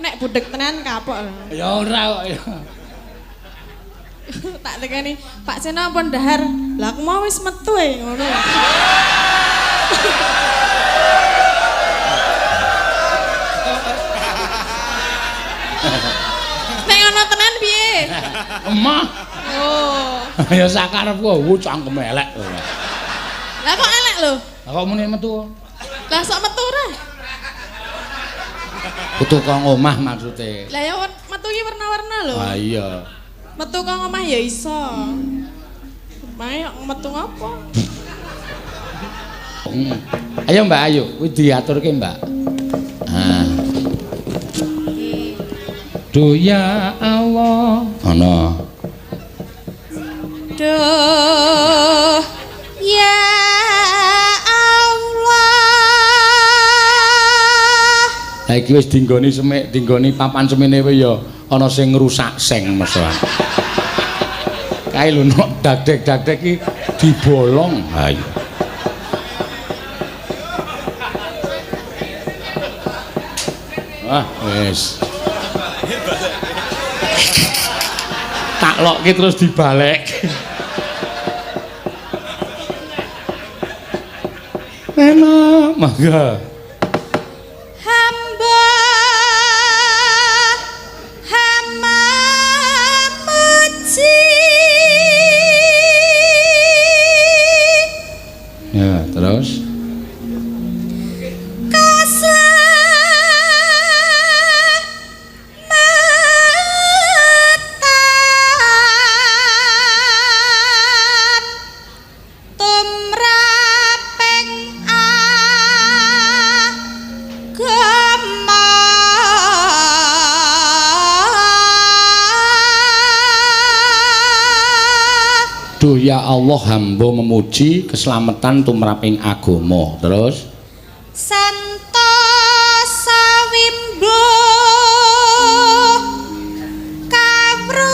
Nek budheg tenan kapok. Ya ora kok ya. Tak tekani, Pak Seno pun dahar. Lah aku mau wis metu e ngono. Nek ngono tenan piye? Emah. Oh. Ya sakarepku cangkem elek. Lah kok elek lho? Lah kok muni metu? Lah sok metu ora? Kudu kok omah maksude. Lah ya metu iki warna-warna lho. Ah iya. Metu kok omah ya iso. Mae metu ngopo? Ayo Mbak Ayu, kuwi diaturke Mbak. Ah. Duh ya Allah. Ana. Duh ya Allah. Ha iki wis dinggoni semik, dinggoni papan semene wae ya ana sing ngrusak seng mesra. Kae lho nok dadek-dadek iki dibolong. Ha iya. Ah wis. Tak lokke terus dibalik. Enak, mangga. Hamba hamba muji. Ya, terus tumraping agama. Duh ya Allah, hamba memuji keselamatan tumraping agama. Terus Santosa wimbo kawruhe.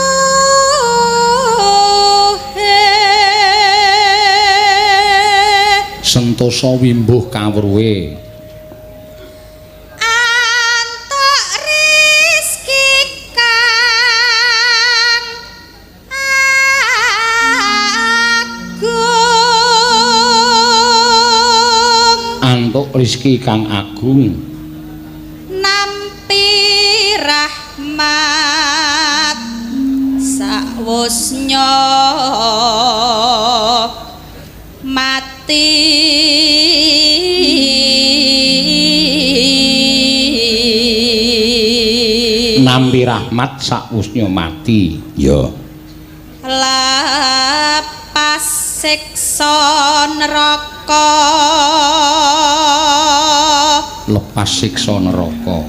Sentosa wimbuh kawruhe. Antuk rizki kang agung. Antuk rizki kang agung. Nampi rahmat sakwusnya mati. Nampi rahmat sakwusnya mati. Ya. Lepas siksa neraka. Lepas siksa neraka.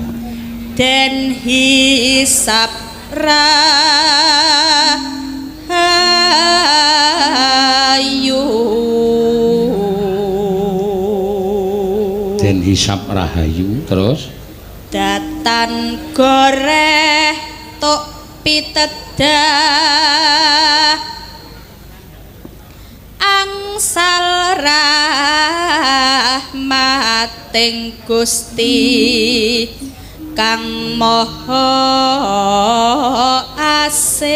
Den hisab rahayu. Den hisab rahayu. Terus datan goreh tuk pitedah angsal rahmating Gusti kang Maha Asih.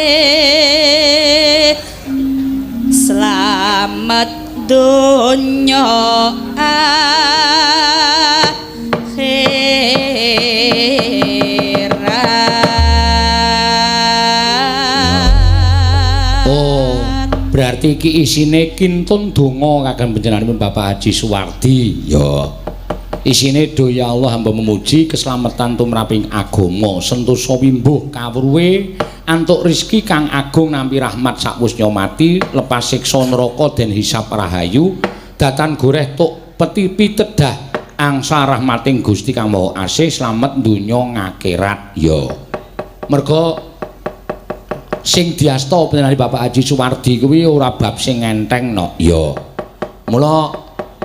Slamet donya akhirat. Oh, berarti iki isine kintun donga kagem panjenenganipun Bapak Haji Suwardi. Ya. Isine do ya Allah hamba memuji keselamatan tumraping agama, sentosa wimbuh kawruhe, antuk rizki kang agung nampi rahmat sakwusnya mati, lepas siksa neraka den hisab rahayu, datan goreh tuk peti pitedah angsa rahmating Gusti kang Maha Asih, slamet donya ngakhirat. Ya. Merga sing diasta panjenengane Bapak Haji Suwardi kuwi ora bab sing enteng no. Ya. Mula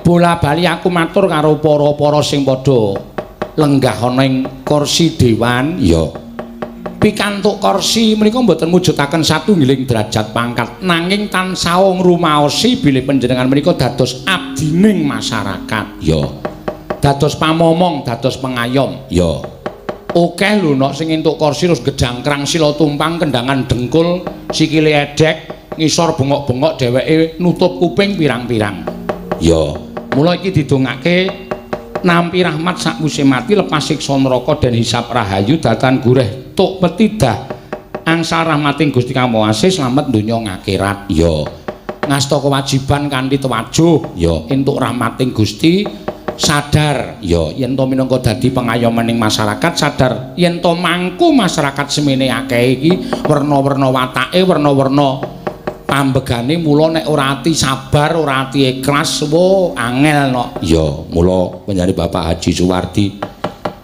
bola bali aku matur karo para-para sing padha lenggah ana ing kursi dewan. Ya. Pikantuk kursi menika mboten mujudaken satunggiling derajat pangkat, nanging tansah ngrumaosi bilih panjenengan menika dados abdining masyarakat. Ya. Dados pamomong, dados pengayom. Ya. Akeh lho nok sing entuk kursi terus gedangkrang sila tumpang kendangan dengkul sikile edek ngisor bengok-bengok dheweke nutup kuping pirang-pirang. Ya, mula iki didongake nampi rahmat sakwise mati lepas siksa neraka dan hisab rahayu datan gureh tuk petidah angsal rahmating Gusti Kang Maha Asih slamet donya ngakhirat. Ya, ngasta kewajiban kanthi tewajuh. Ya, entuk rahmating Gusti sadar. Ya, yen to minangka dadi pengayomaning masyarakat sadar yen to mangku masyarakat semene akeh iki werna-werna watake, werna-werna pambegane, mula nek ora ati sabar, ora ati ikhlas, wo angel nok. Ya, mula panjenengane Bapak Haji Suwardi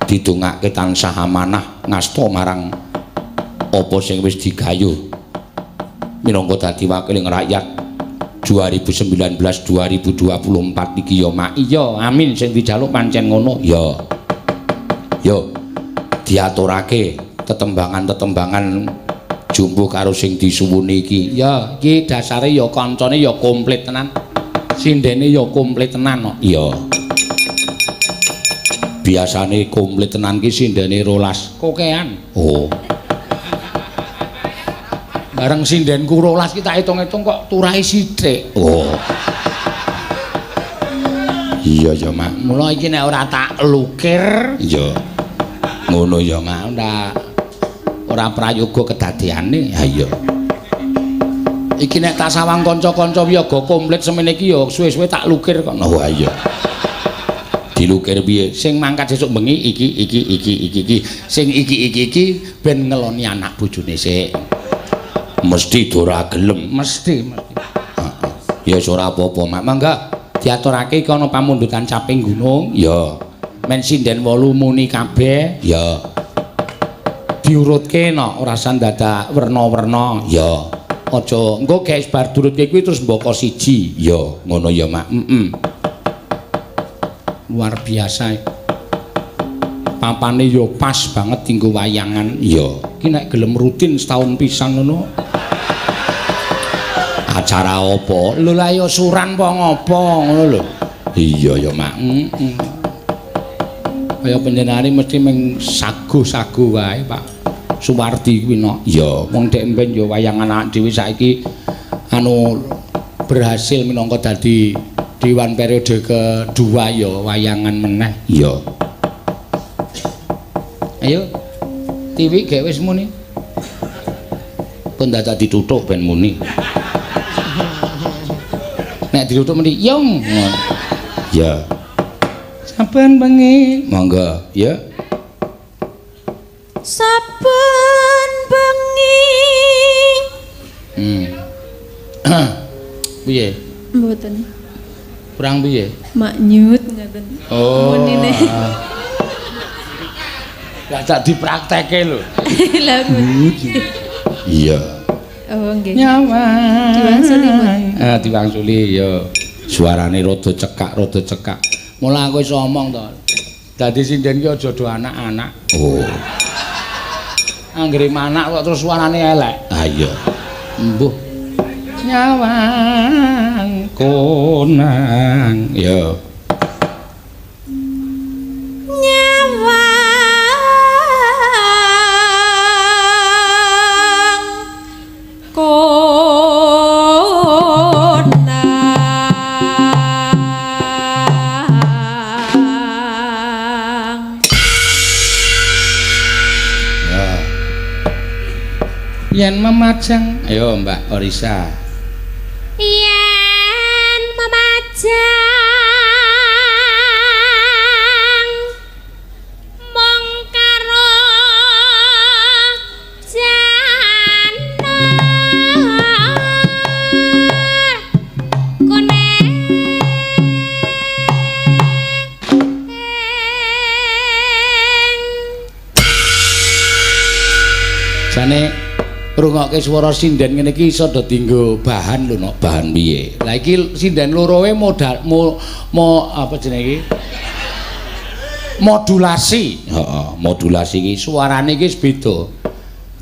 didongake tansah amanah ngasta marang apa sing wis digayuh minangka dadi wakiling rakyat 2019 2024 iki ya mak. Iya, amin, sing dijaluk pancen ngono. Ya. Yo diaturake tetembangan-tetembangan jumbuh karo sing disuwuni iki. Ya, iki dasare ya kancane ya komplit tenan. Sindene ya komplit tenan kok. Iya. Biasane komplit tenan ki sindene 12. Kokean. Oh. Bareng sindenku 12 ki tak hitung-hitung kok turahe sithik. Oh. Iya ya, Mak. Mula iki nek ora tak lukir, iya. Ngono ya, Mak. Ora prayoga kedadeane. Ha iya. Iki nek tak sawang kanca-kanca wiyaga komplit semene iki ya suwe-suwe tak lukir kok. Oh iya. Dilukir piye? Sing mangkat sesuk bengi iki iki iki iki iki. Sing iki iki iki ben ngeloni anak bojone sik. Mesti ora gelem, mesti mesti. Heeh. Ya wis ora apa-apa, Mak. Mangga diaturake iki ana pamundutan caping gunung. Ya. Men sinden 8 muni kabeh. Ya. Diurutke no, ora usah dadak werna-werna. Ya. Aja engko gek bar durutke kuwi terus mbaka siji. Ya, ngono ya, Mak. Heeh. Luar biasa. Papane ya pas banget dinggo wayangan. Ya. Iki nek gelem rutin setahun pisan ngono. Acara apa? Lho lah ya suran apa ngopo ngono lho. Iya ya, Mak. Heeh. Kaya panjenengane mesti mung sago-sago wae, Pak Suwardi kuwi nok. Ya, wong dek mben ya wayangan anak dhewe saiki anu berhasil minangka dadi dewan periode kedua ya wayangan meneh. Iya. Ayo. Tiwi gek wis muni. Pun dadak dituthuk ben muni. Nek dituthuk muni yong. Ya. Saben bengi. Monggo, ya. Saben bengi. Piye? Mboten. Kurang piye? Maknyut ngoten. Oh. Munine. Lah tak dipraktekke lho. Lah. Iya. Oh nggih. Nyawa. Diwangsuli, Mbak. Ah, diwangsuli ya. Suarane rada cekak, rada cekak. Mula aku iso omong to. Dadi sinden ki aja do anak-anak. Oh. Anggere manak kok terus suarane elek. Ah iya. Mbuh. Nyawang konang. Ya. Nyawang konang. Ya. Yen memajang, ayo Mbak Orisa. Yen memajang mung karo janar kuning. Jane ngrungokke swara sinden ngene iki iso do dienggo bahan lho nok, bahan piye. Lah iki sinden lorowe modal mo apa jenenge iki? Modulasi. Heeh, modulasi iki suarane iki wis beda.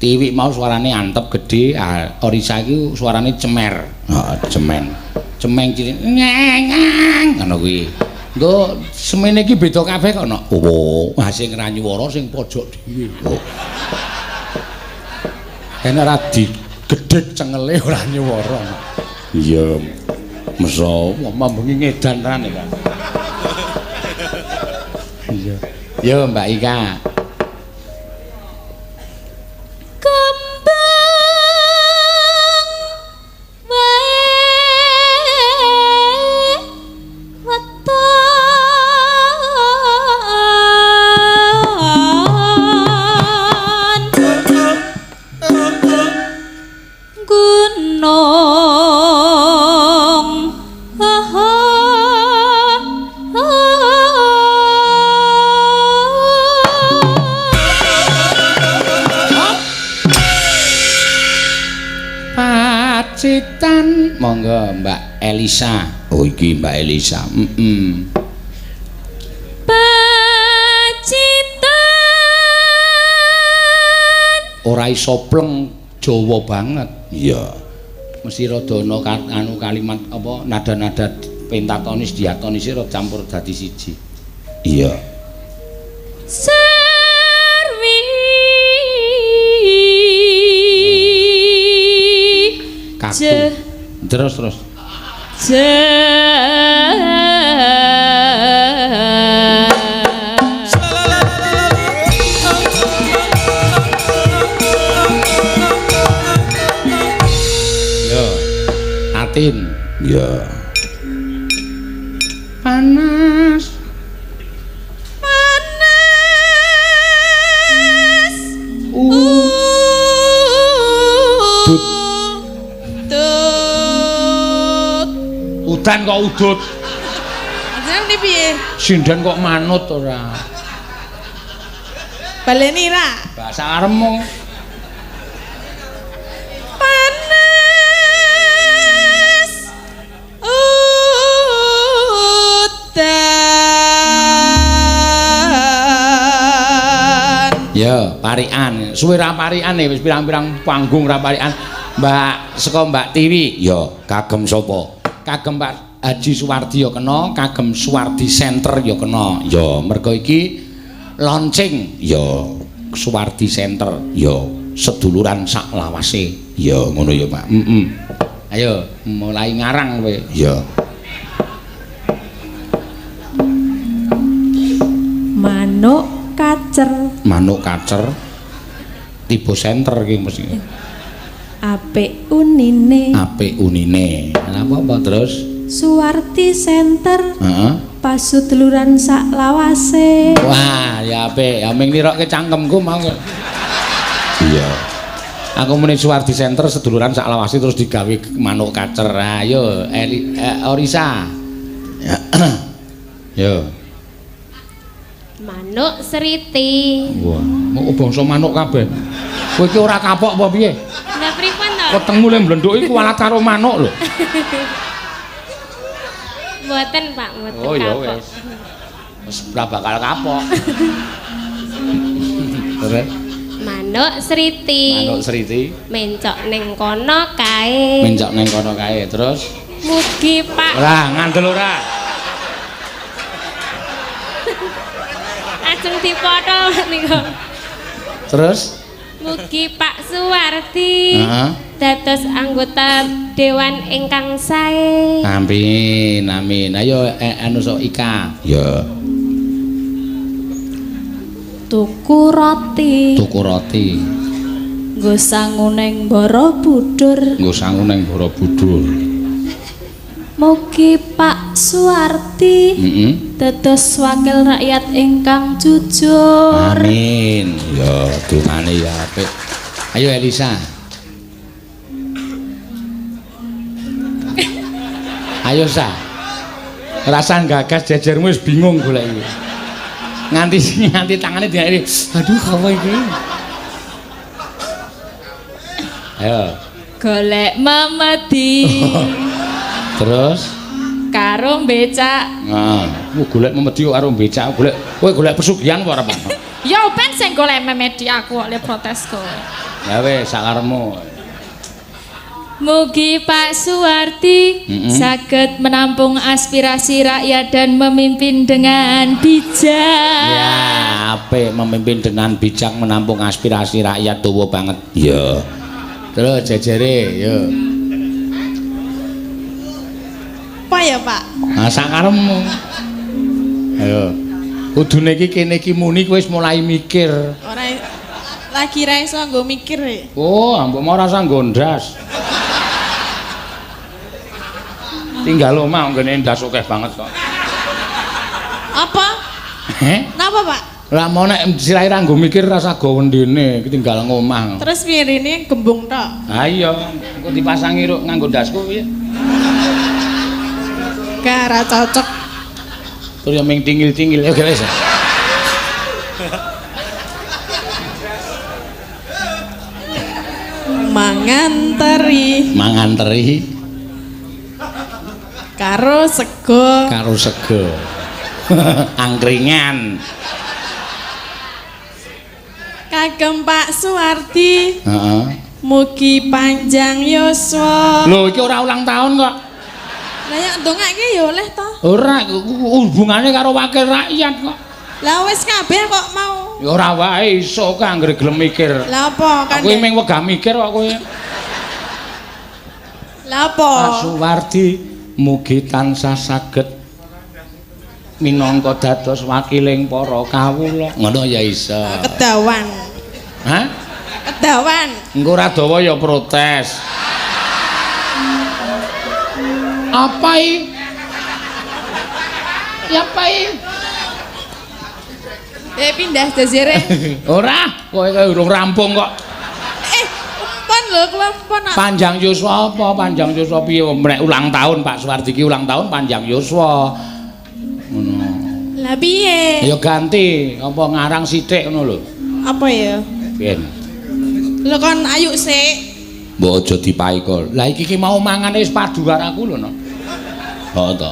Tiwik mau suarane antep gedhe, Orisa iki suarane cemer. Heeh, cemeng. Cemeng cilik ngeng ngono kuwi. Engko semene iki beda kabeh kok, Nok. Oh, sing ra nyuwara sing pojok dhewe. Oh. Enak ra digedhek cengele ora nyuwara. Iya. Meso mambengi ngedan tenan ya, Kak. Iya. Yo Mbak Ika. Kembang wae weton gunung Pacitan. Monggo Mbak Elisa. Oh iki Mbak Elisa. Pacitan Ora iso pleng Jawa banget. Iya. Mesti rada ana anu kalimat apa nada-nada pentatonis diatonis rada campur dadi siji. Iya. Serwi Kaku. Terus terus. Yo. Atin. Iya. Panas. Panas. Udut. Tut. Udan kok udut. Jeneng ni piye? Sinden kok manut ora. Baleni ra. Bahasa aremu. Panas. Udan. Ya, parikan. Suwe ra parikan wis pirang-pirang panggung ra parikan. Mbak saka Mbak Tiwi. Ya, kagem sapa? Kagem Pak Haji Suwardi ya kena, kagem Suwardi Center ya kena. Ya, mergo iki launching ya Suwardi Center ya seduluran sak lawase. Ya ngono ya, Pak. Heeh. Ayo mulai ngarang kowe. Ya. Manuk kacer. Manuk kacer. Tiba center iki mesti. Apik unine. Apik unine. Lha apa terus? Suwardi Center. Heeh. Pasuduluran sak lawase. Wah, ya apik. Ya ming nirokke cangkemku mau. Iya. Aku muni Suwardi Center seduluran sak lawase terus digawe manuk kacer. Ayo Orisa. Yo. Manuk seriti. Wah, mau bangsa manuk kabeh. Kowe iki ora kapok apa piye? Lah pripun to? Wetengmu le mblenduk iku walat karo manuk lho. Mboten, Pak, mboten Oh ya kapok. wis. Wis ora bakal kapok. Terus Manuk seriti. manuk seriti Mencok ning kono kae. mencok ning kono kae. Terus Mugi Pak ora ngandel ora. ajeng dipotol niku. Terus Mugi Pak Suwardi heeh. dados anggota dewan ingkang sae. Amin, amin. Ayo anu sok Ika. Ya, Tuku roti. tuku roti. Nggo sangu ning Borobudur. Nggo sangu ning Borobudur. Mugi Pak Suwardi Heeh. dados wakil rakyat ingkang jujur. Amin. Ya, dungane ya apik. Ayo Elisa. Ayo Sa. Rasan gagas jejermu wis bingung golek iki. Nganti nganti tangane diairi. Aduh, apa iki? Ayo. Golek memedi Terus karo becak. Heeh, nah, golek memedi kok karo becak, golek kowe golek pesugihan apa ora, Pak? Ya ben sing golek memedi aku kok le protes kowe. Ya wis sakarepmu. Mugi Pak Suwardi saged menampung aspirasi rakyat dan memimpin dengan bijak. Ya, apik memimpin dengan bijak menampung aspirasi rakyat dawa banget. Iya. Terus jejere, yo. Apa ya, Pak? Nah, sakarepmu. Ayo. Kudune iki kene iki muni kowe wis mulai mikir. Ora lagi ra iso nggo mikir. Ya. Oh, mbok mau rasa nggo ndas. Tinggal omah nggone ndas akeh banget kok. Apa? Heh? Napa, Pak? Lah mau nek sirahe ra nggo mikir rasa go wendene iki tinggal ngomah. Terus piye rene gembung tok? Ha iya, engko dipasangi ruk nganggo ndasku piye? Gak ra cocok. Terus ya ming tingil-tingil. Oke wis. Mangan teri Mangan teri karo sego. Karo sego. Angkringan. Kagem Pak Suwardi. Heeh. Mugi panjang yuswa. Lho iki ora ulang tahun kok. Lah ya ndongake ya oleh to. Ora hubungane karo wakil rakyat kok. Lah wis kabeh kok mau. Ya ora wae iso kok anggere gelem mikir. Lah apa kan? Kowe ming wegah mikir kok kowe. Lah apa? Pak Suwardi mugi tansah saged minangka dados wakiling para kawula. Ngono ya iso. Kedawan. Hah? Kedawan. Engko ora dawa ya protes. Apa i? Ya apa i? Pindah jazire. Ora, kowe urung rampung kok. Empon lho, kula empon. Panjang yuswa apa? Panjang yuswa piye? Nek ulang tahun Pak Suwardi ki ulang tahun panjang yuswa. Ngono. Lah piye? Ya ganti, apa ngarang sithik ngono lho. Apa ya? Piye? Lho kon ayuk sik. Mbok aja dipaikol. Lah iki ki mau mangane wis padu karo aku lho, no. Heeh to.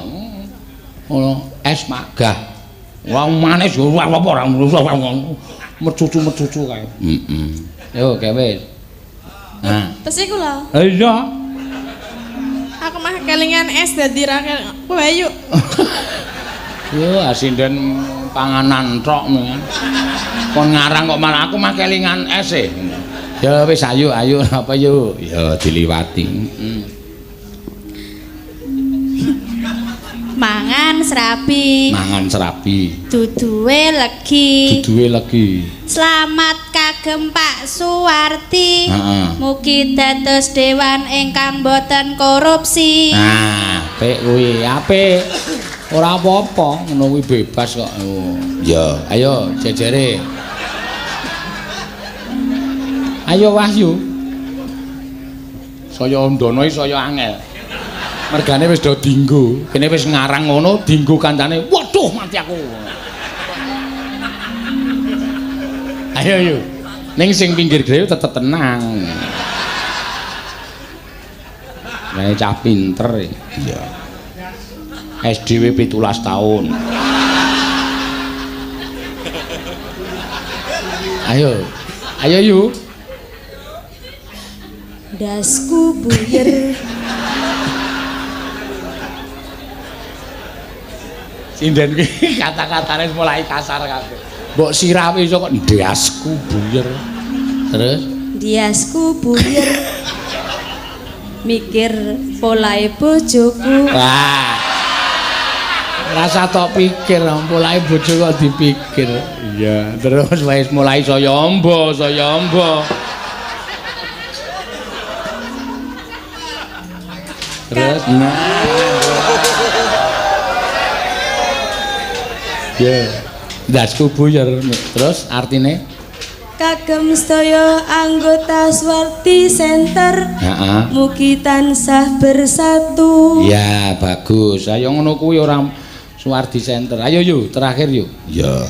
Ngono, es magah. Wong manis yo ora apa ora mercucu-mercucu kae. Heeh. Yo gawe. Nah. Terus iku lho. Ha iya. Aku mah kelingan es dadi ra kowe ayo. Yo asinden panganan tok. Kon ngarang kok malah aku mah kelingan es e. Ya wis ayo ayo apa yo? Ya diliwati. Heeh. Mangan serabi. Mangan serabi. Duduhe legi. Duduhe legi. Slamat kagem Pak Suwardi. Heeh. Mugi dados dewan ingkang boten korupsi. Nah, apik kuwi, apik. Ora apa-apa, ngono kuwi bebas kok. Oh. Ya, ayo jejere. Ayo Wahyu. Saya ndono iki saya angel. Mergane wis do dinggo. Kene wis ngarang ngono dinggo kancane. Waduh mati aku. Ayo yo. Ning sing pinggir grewe tetep tenang. Lah cah pinter. Iya. SDW 17 tahun. Ayo. Ayo yu. Dasku buyer. Sinden ki kata-katane mulai kasar kabeh. Mbok sirahe iso kok ndasku buyer. Terus ndasku buyer. Mikir polahe bojoku. Wah. Rasa tok pikir polahe bojo kok dipikir. Iya, terus wis mulai saya amba, saya amba. Terus nah. Ya, ndasku buyer. Terus artine kagem sedaya anggota Suwardi Center. Heeh. Mugi tansah bersatu. Ya, bagus. Ayo ngono kuwi ora Suwardi Center. Ayo yuk, terakhir yuk. Ya.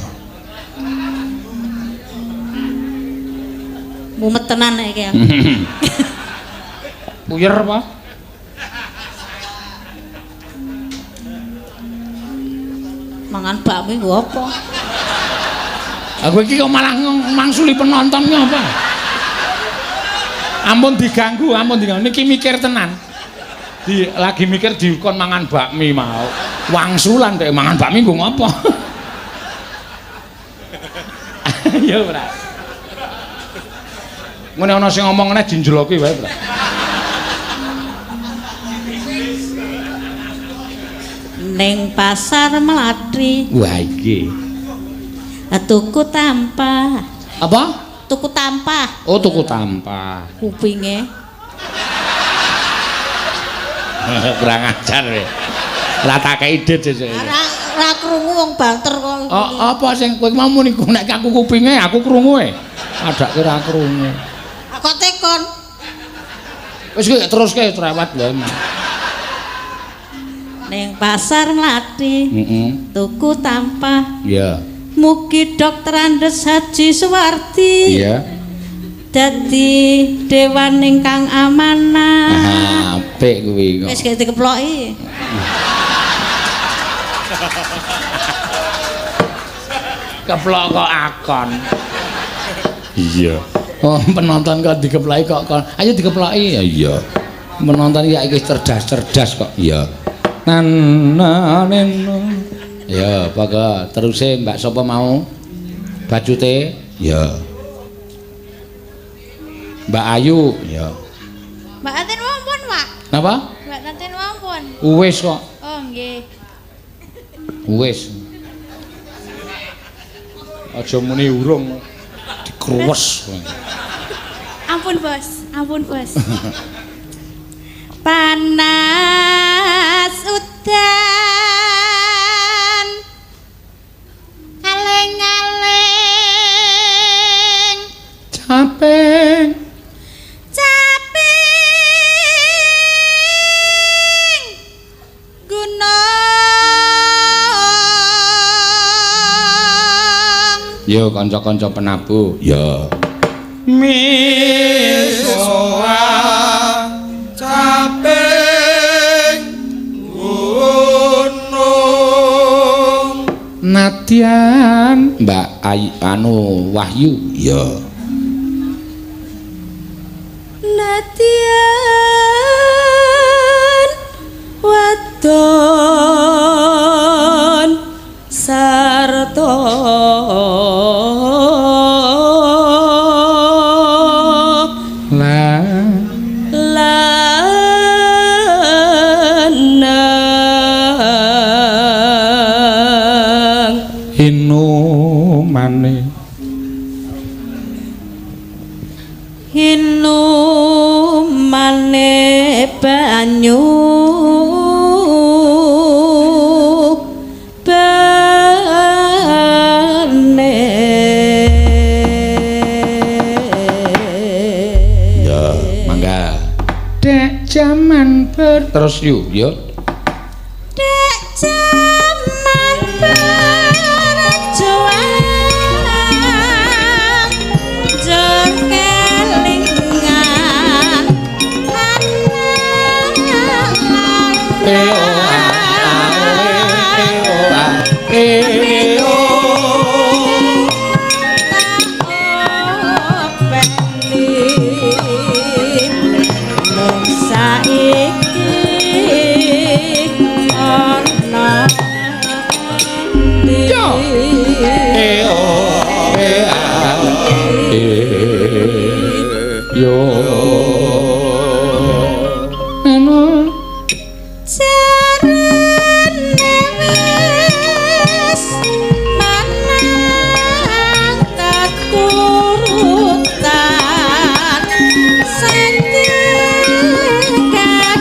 Mumet tenan iki aku. Puyer apa? Mangan bakmi nggo apa? Aku iki kok malah mangsuli penonton ki apa? Ampun diganggu, ampun diganggu. Niki mikir tenan. Di lagi mikir dikon mangan bakmi mau. Wangsulan dek mangan bakmi nggo ngopo? Ya ora. Ngene ana sing ngomong ngene dinjeloki wae, Bro. Ning pasar Mlatri. Wah iki. Tuku tampah. Apa? Tuku tampah. Oh, tuku tampah. Kupinge. Kurang ajar kowe. Ora tak kei dit sesuk. Ora krungu wong banter kok. Oh, apa sing kowe mau muni nek aku kupinge aku krungu e. Adake ora krungu. Kok tekon. Wis kowe teruske cerewet lho. Ning pasar Mlati. Heeh. Tuku tampah. Iya. Mugi Dokter Andes Haji Suwardi. Iya. Dadi dewan ingkang amanah. Apik kuwi kok. Wis gek dikeploki. Keplok kok akon. Iya. Oh, penonton kok dikeploki kok kon. Ayo dikeploki. Ya iya. Penonton ya iki cerdas-cerdas kok. Iya. Nan ya, pokoke teruse Mbak sapa mau? Bacute? Ya. Mbak Ayu, ya. Mbak Tatin wampun, Pak. Napa? Mbak Tatin wampun. Wis kok. Oh, nggih. Wis. Aja muni urung. Dikruwes. Ampun, Bos. Ampun, Bos. Panas udan aling-aling caping caping gunung. Yo kanca-kanca penabuh. Ya. Misoa caping gunung. Nadyan Mbak Ayu anu Wahyu. Ya. Nadyan wadon sarta lanang inumane inumane banyu bane. Ya, mangga. Dek jaman ber terus yu, yo. Dek jaman berjuang jeng kelingan E o a e o a e o. E o e a e yo. Anu Jarene wis manang keturutan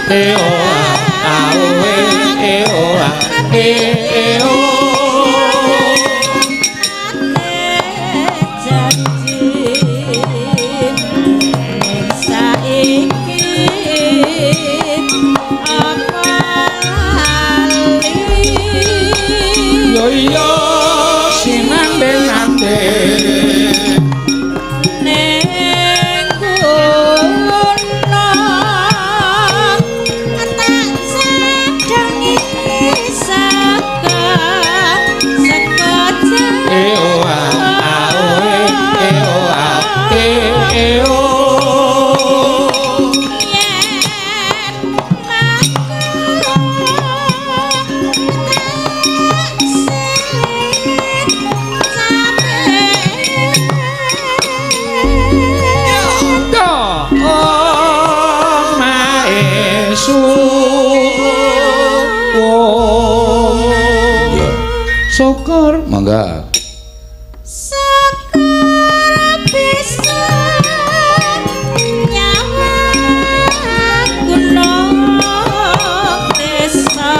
E o a o e o a e e o. Yo yo sinambe nate Neng gunung tak sadangi. Monggo. Sekar bisa nyawa gunung desa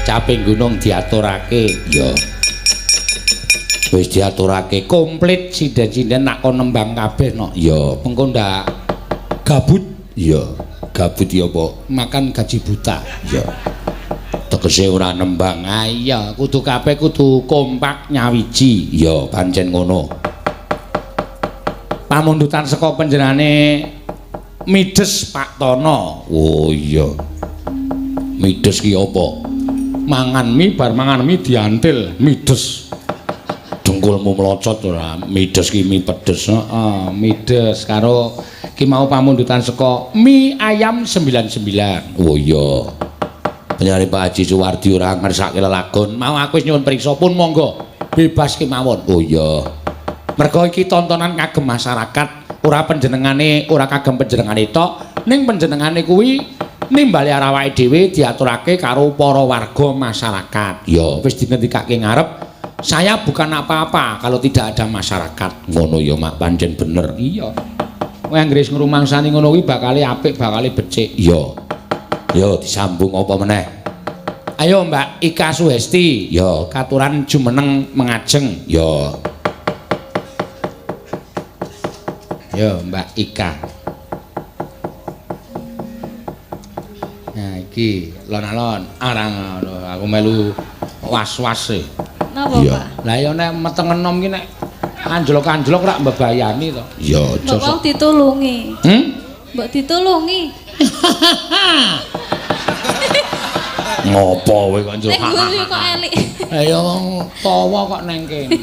Caping gunung diaturake ya. Wis diaturake komplit sinden-sinden nak kon nembang kabeh no. Ya, mengko ndak gabut ya. Gabut ya apa? Makan gaji buta ya. Tegese ora nembang. Ah iya, kudu kabeh kudu kompak nyawiji. Ya, pancen ngono. Pamundutan saka panjenengane Mides Pak Tono. Oh iya. Mides ki apa? Mangan mie, bar mangan mie diantil mides. Dengkulmu mlocot ora. Mides ki mie pedes. Heeh, mides karo ki mau pamundutan saka mie ayam 99. Oh iya. Panjenengane Pak Haji Suwardi ora ngersake lelagon. Mau aku wis nyuwun priksa pun monggo. Bebas kemawon. Oh iya. Mergo iki tontonan kagem masyarakat, ora panjenengane, ora kagem panjenengane tok, ning panjenengane kuwi nimbali awake dhewe diaturake karo para warga masyarakat. Ya, wis dingendikake ngarep, saya bukan apa-apa kalau tidak ada masyarakat. Ngono ya, Mak, pancen bener. Iya. Kowe anggere wis ngrumangsani ngono kuwi bakale apik, bakale becik. Iya. Ya, disambung apa meneh? Ayo Mbak Ika Suhesti. Ya, katuran jumeneng mengajeng. Ya. Ya, Mbak Ika. Nah, iki lon-alon arang aku melu was-was e. Napa, Pak? Lah ya nek meteng enom ki nek anjlok-anjlok rak mbebayani to. Ya, aja. Mbok ditulungi. Hmm? Mbok ditulungi. Ngopo kowe kok njlok? Nek guyu kok elik. Lah ya wong tawa kok neng kene.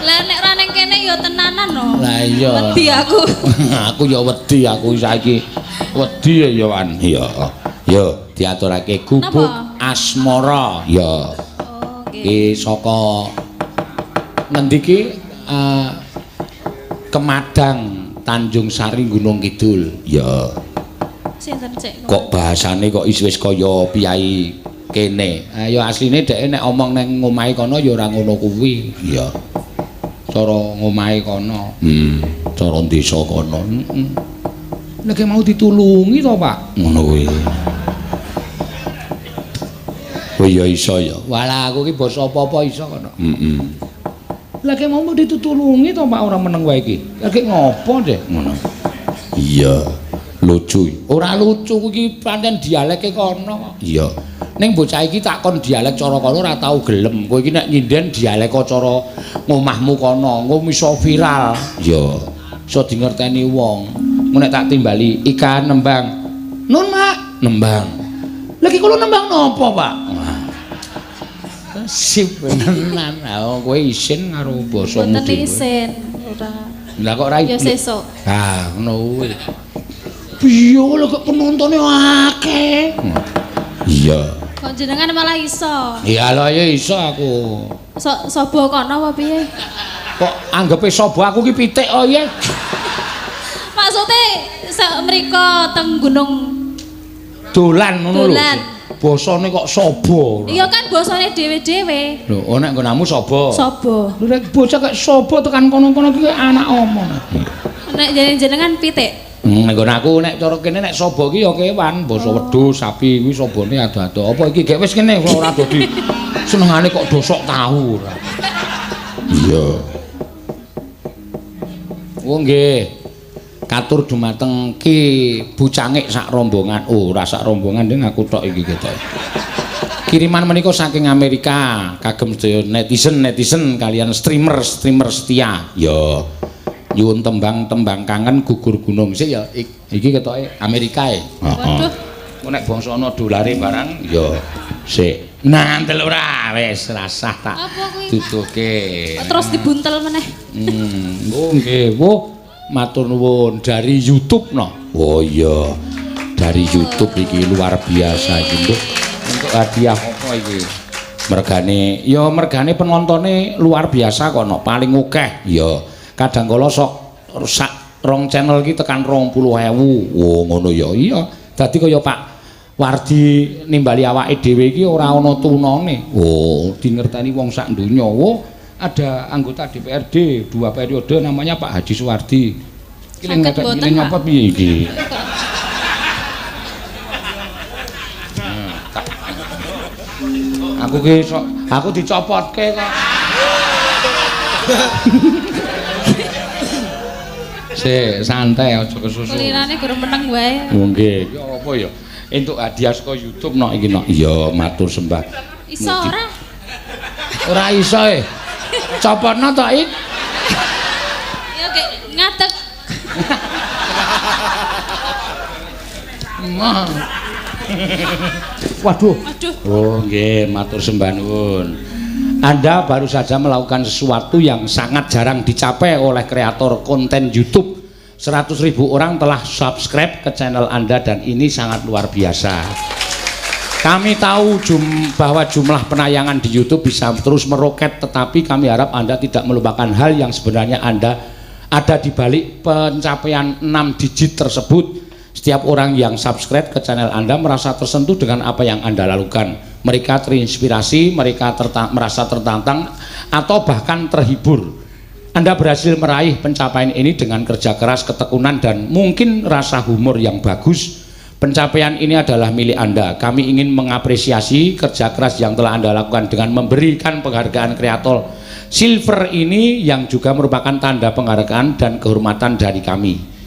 Lah nek ora neng kene ya tenanan no. Lah iya. Wedi aku. Aku ya wedi aku saiki. Wedi ya Wan. Iya. Ya diaturake gubuk asmara. Ya. Oh, nggih. Iki saka ngendi iki Kemadang Tanjung Sari Gunung Kidul. Ya. Sinten cek? Kok bahasane kok wis kaya piyai Kene. Ayo asline dheke nek omong nang omahe kono ya ora ngono kuwi. Iya. Cara ngomahe kono. Cara desa kono. Heeh. Nek mau ditulungi to, Pak? Ngono kuwi. Oh iya iso ya. Walah aku ki basa apa-apa iso kono. Heeh. Lah ki mau ditulungi to, Pak, ora meneng wae iki. Lah ki ngopo deh ngono. Iya. Lucu. Ora lucu iki pancen dialeke kono. Iya. Ning bocah iki tak kon dialek cara kono ora tau gelem. Kowe iki nek nyinden dialek cara ngomahmu kono, engko iso viral. Iya. Iso dingerteni wong. Engko nek tak timbali ikan nembang. Nun, Mak, nembang. Lha iki kula nembang napa, Pak? Sip tenan. Ha kowe isin karo basamu Mboten dhewe. isin, ora. Lah kok ora Ya sesuk. Ah, ngono kuwi. Piye lho kok penontone akeh. Iya. Kok jenengan malah iso. Iya lho ya iso aku. Sobo kono apa piye? Kok anggepe sobo aku ki pitik oh iya. Maksude sak mriko teng gunung Dolan ngono lho. Dolan. Basane kok sobo. Iya kan basane dhewe-dhewe. Lho, oh nek nggonamu sobo. Sobo. Lho nek bocah kok sobo tekan kono-kono ki anak omong. Nek jenengan pitik. Nek nggon aku nek cara kene nek sobo ki ya kewan, basa wedhus, sapi kuwi sobone ado-ado. Apa iki gek wis kene ora dadi senengane kok dosok tahu ora. Iya. Oh nggih. Katur dumateng Ki Bucangik sak rombongan. Oh, ora sak rombongan ding aku tok iki ketok. Kiriman menika saking Amerika kagem sedaya netizen-netizen kalian streamer-streamer setia. Ya. Nyuwun tembang-tembang kangen gugur gunung sik ya iki ketoke Amerika e. Waduh. Engko nek bangsa ana dolare barang ya sik. Nah, ndelok ora wis rasah tak duduhke. Terus dibuntel meneh. Oh nggih, wuh matur nuwun dari YouTube no. Oh iya. Dari YouTube iki luar biasa iki, Nduk. Untuk hadiah apa iki? Mergane ya mergane penontone luar biasa kono, paling akeh. Ya. Kadang kala sok sak rong channel iki tekan 20.000. Oh ngono ya. Iya. Dadi kaya Pak Wardi nimbali awake dhewe iki ora ana tunane. Oh, dingerteni wong sak donya. Oh, ada anggota DPRD 2 periode namanya Pak Haji Suwardi. Iki lha nyopot piye iki? Aku ki sok aku dicopotke kok. Sik, santai aja kesusu. Kulirane guru meneng wae. Nggih, iki apa ya? Entuk hadiah saka YouTube nok iki nok. Iya, matur sembah. Iso ora? Ora iso e. Copotno to, Ik? Ya kek ngadeg. Waduh. Waduh. Oh, nggih, matur sembah nuwun. Anda baru saja melakukan sesuatu yang sangat jarang dicapai oleh kreator konten YouTube. 100.000 orang telah subscribe ke channel Anda dan ini sangat luar biasa. Kami tahu bahwa jumlah penayangan di YouTube bisa terus meroket, tetapi kami harap Anda tidak melupakan hal yang sebenarnya Anda ada di balik pencapaian 6 digit tersebut. Setiap orang yang subscribe ke channel Anda merasa tersentuh dengan apa yang Anda lakukan. Mereka terinspirasi, mereka merasa tertantang, atau bahkan terhibur. Anda berhasil meraih pencapaian ini dengan kerja keras, ketekunan, dan mungkin rasa humor yang bagus. Pencapaian ini adalah milik Anda. Kami ingin mengapresiasi kerja keras yang telah Anda lakukan dengan memberikan penghargaan kreator silver ini yang juga merupakan tanda penghargaan dan kehormatan dari kami.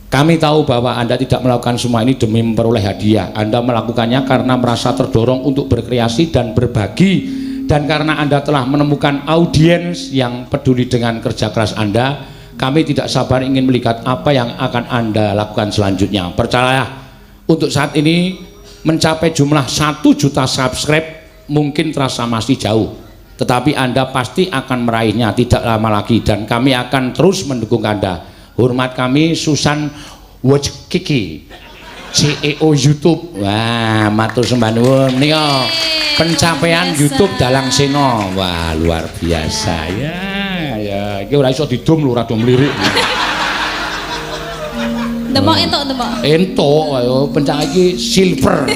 Kami tahu bahwa Anda tidak melakukan semua ini demi memperoleh hadiah. Anda melakukannya karena merasa terdorong untuk berkreasi dan berbagi. Dan karena Anda telah menemukan audiens yang peduli dengan kerja keras Anda, kami tidak sabar ingin melihat apa yang akan Anda lakukan selanjutnya. Percayalah, untuk saat ini mencapai jumlah 1 juta subscribe mungkin terasa masih jauh. Tetapi Anda pasti akan meraihnya tidak lama lagi dan kami akan terus mendukung Anda. Hormat kami, Susan Wojcicki, CEO YouTube. Wah, matur sembah nuwun menika pencapaian YouTube Dalang Sena. Wah, luar biasa ya. Ya, iki ora iso didum lho, ora do mlirik. Demok entuk demok. Entuk, ayo pencak iki silver.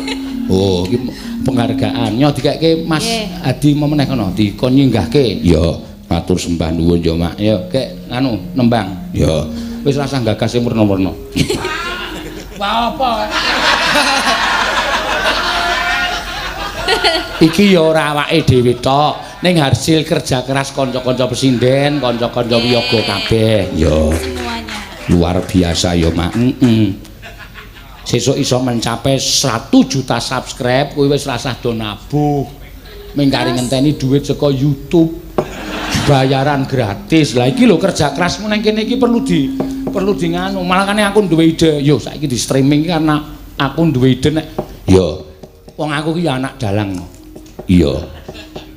Oh, iki Penghargaan. Nyo dikeke Mas Adi meneh kono dikon nyinggahke. Ya, matur sembah nuwun ya, Mak. Ya, kek anu nembang. Ya. Wis rasah gagas sing werna-werna. Wah, apa? Iki ya ora awake dhewe tok, ning hasil kerja keras kanca-kanca pesinden, kanca-kanca wiyaga kabeh. Ya. Semuanya. Luar biasa ya, Mak. Sesuk iso mencapai 1 juta subscribe kuwi wis rasah do nabuh. Ming kari ngenteni duit saka YouTube. Bayaran gratis. Lah iki lho kerja kerasmu nang kene iki perlu di nganu. Malah kane aku duwe ide. Yo saiki di streaming karena aku duwe ide nek yo wong aku ki ya anak dalang. Iya.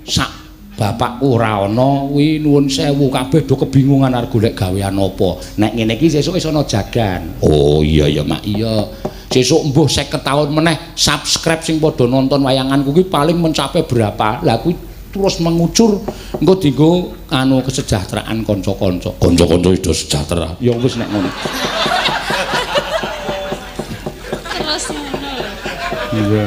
Sak bapakku ora ana kuwi nuwun sewu kabeh do kebingungan arep golek gawean apa. Nek ngene iki sesuk wis ana jagan. Oh iya ya, Mak. Iya. Sesuk mbuh 50 tahun meneh subscribe sing padha nonton wayanganku kuwi paling mencapai berapa? Lah kuwi terus mengucur engko dienggo anu kesejahteraan kanca-kanca. Kanca-kanca wis do sejahtera. Ya wis nek ngono. Terus ngono lho. Iya.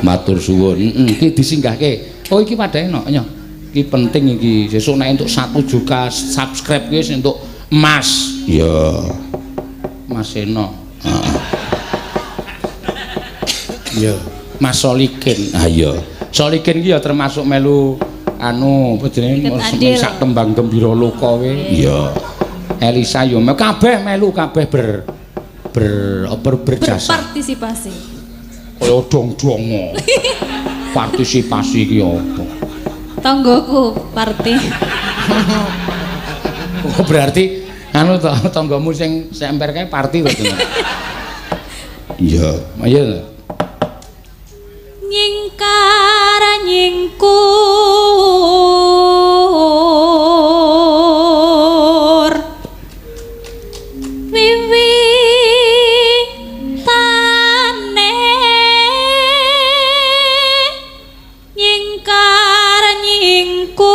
Matur suwun. Heeh, iki disinggahke. Oh iki padahe no, nyo. Iki penting iki. Sesuk nek entuk 1 juta subscribe kuwi wis entuk emas. Iya. Mas Seno. Heeh. Iya. Mas Solikin. Ah iya. Solikin iki ya termasuk melu anu apa jenenge sak tembang gembira loka kowe. Iya. Elisa yo kabeh melu kabeh ber ber ber berjasa. Berpartisipasi. Kaya dong-dongo. Partisipasi iki apa? Tonggoku parti. Oh berarti anu to tanggamu sing semper kae parti to jenenge. Iya, iya. Nyingkar nyingkur wiwitane nyingkar nyingkur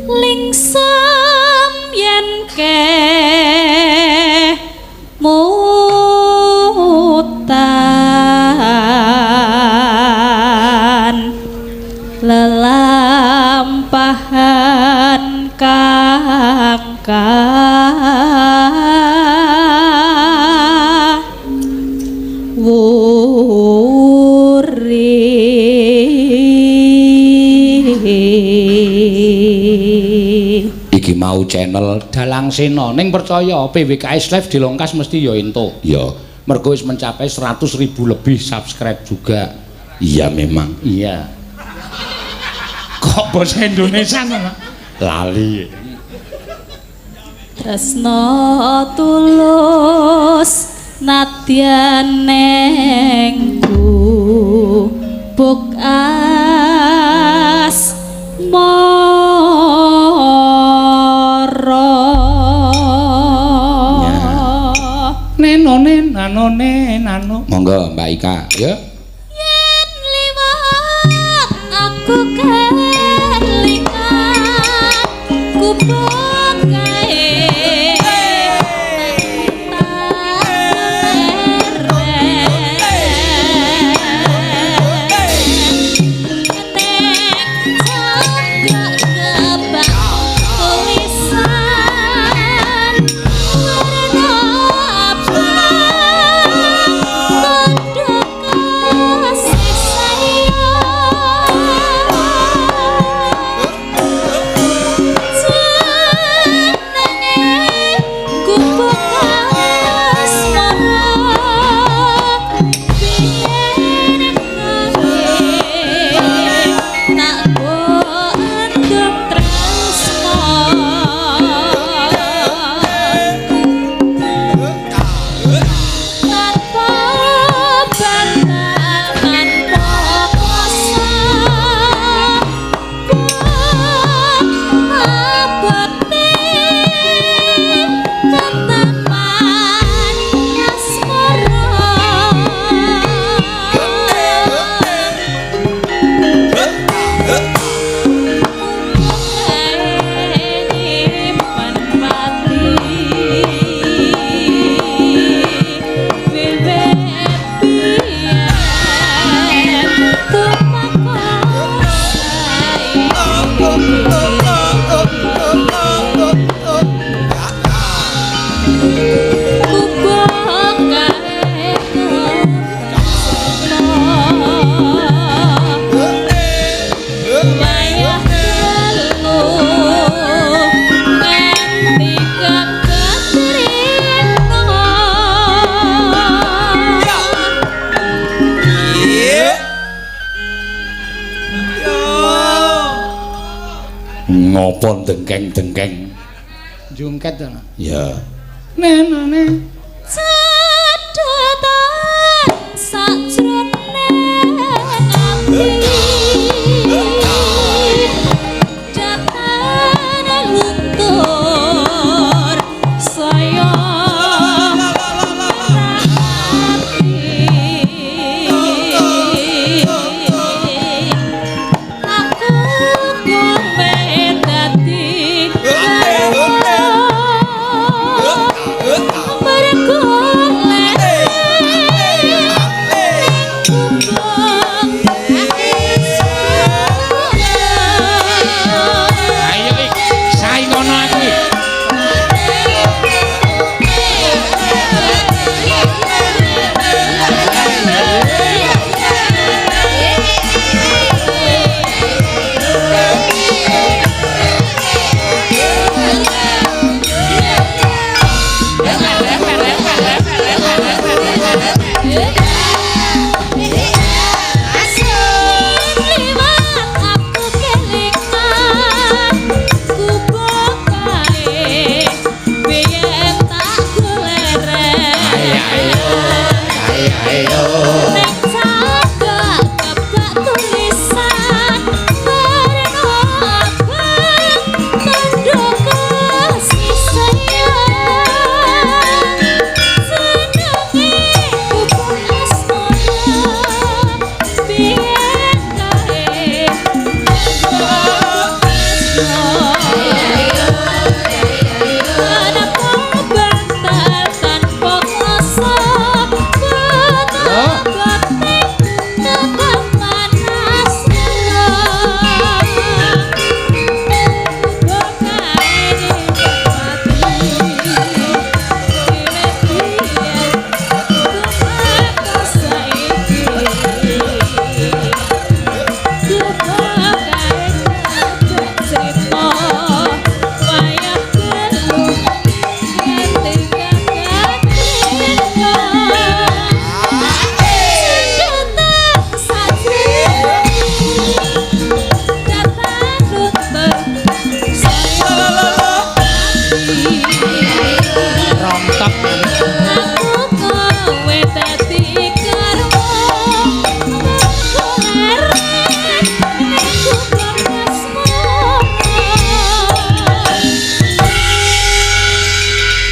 lingsem yen kemutan lelampahan kang wuri. Iki mau channel Dalang Sena ning percaya PWKS Live dilongkas mesti ya entuk. Ya, mergo wis mencapai 100.000 lebih subscribe juga. Iya memang. Iya. Kok basa Indonesia to, Mak? Lali. Tresno tulus nadyan neng gubuk asmara. Neno neno nano. Monggo Mbak Ika, ya. Yen liwat aku kelingan gubuk kae Ngopo dengkeng-dengkeng? Jungket to. Ya. Nenane Cedhetan sajroning ati. Datan luntur saya ati. Aku kowe dadi Ayo iki, saingono aku iki. Liwat aku kelingan kubokae biyen tak goleren. Ayo ayo. Ayo ayo. Ning cagak kebak tulisan werna abang tandha kasih sayang. Senenge kubur asmara biyen kae Kenapa bantal tanpa kuasa Betapa tetap panas Rontok. Aku kowe dadi karwo leren ning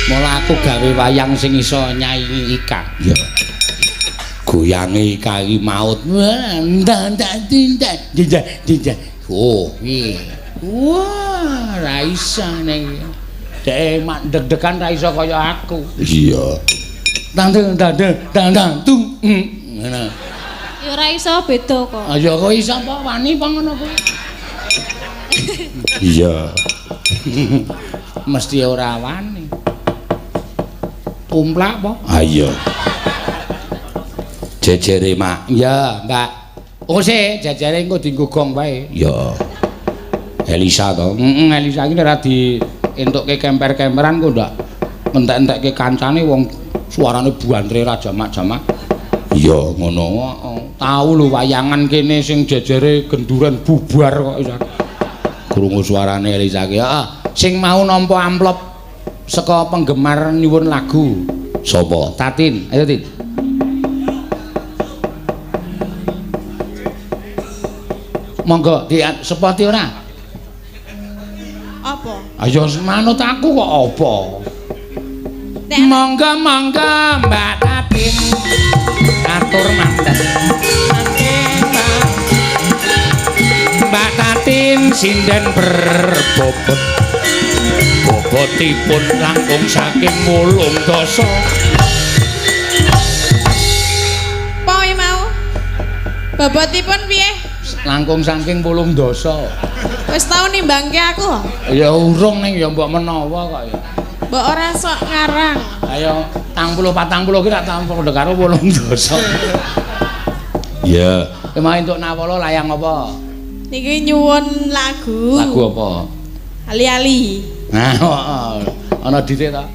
Mula aku gawe wayang sing iso nyaingi Ika. Ya. Goyange Ika iki maut. Wah, ndak ndak ndak ndak ndak. Oh, iki. Wah, ra iso ning. Dek mak deg-degan ra iso kaya aku. Iya. Tang tang tang tang tang tung. Ngono. Ya ora iso beda kok. Ah ya kok iso apa wani apa ngono kuwi? Iya. Mesti ora wani. Tumplak apa? Ah iya. Jejere mak. Iya, Mbak. Oh sik, jejere engko dienggo gong wae. Iya. Elisa to. Heeh, Elisa iki ora di entukke kemper-kemperan kok ndak entek-entekke kancane wong suarane buantre ra jamak-jamak. Iya, ngono. Heeh. Tau lho wayangan kene sing jejere genduren bubar kok iso. Krungu suarane Elisa ki. Heeh, sing mau nampa amplop saka penggemar nyuwun lagu. Sapa? Tatin. Ayo, Tin. Monggo di sepoti ora? Apa? Ayo manut aku kok apa? Nek Monggo monggo Mbak Tatin. Atur manten. Mbak Tatin sinden berbobot. Bobotipun langkung saking 8 dasa. apa kuwi mau? Bobotipun piye? Langkung saking 8 dasa. Wis tau nimbangke aku kok. Ya urung ning ya mbok menawa kok ya. Mbok ora sok ngarang. Ayo 40 40 ki rak 40 karo 8 dasa. Iya. Emang entuk nawala layang apa? Niki nyuwun lagu. Lagu apa? Ali-ali. Nah, heeh. Ana dithik ta?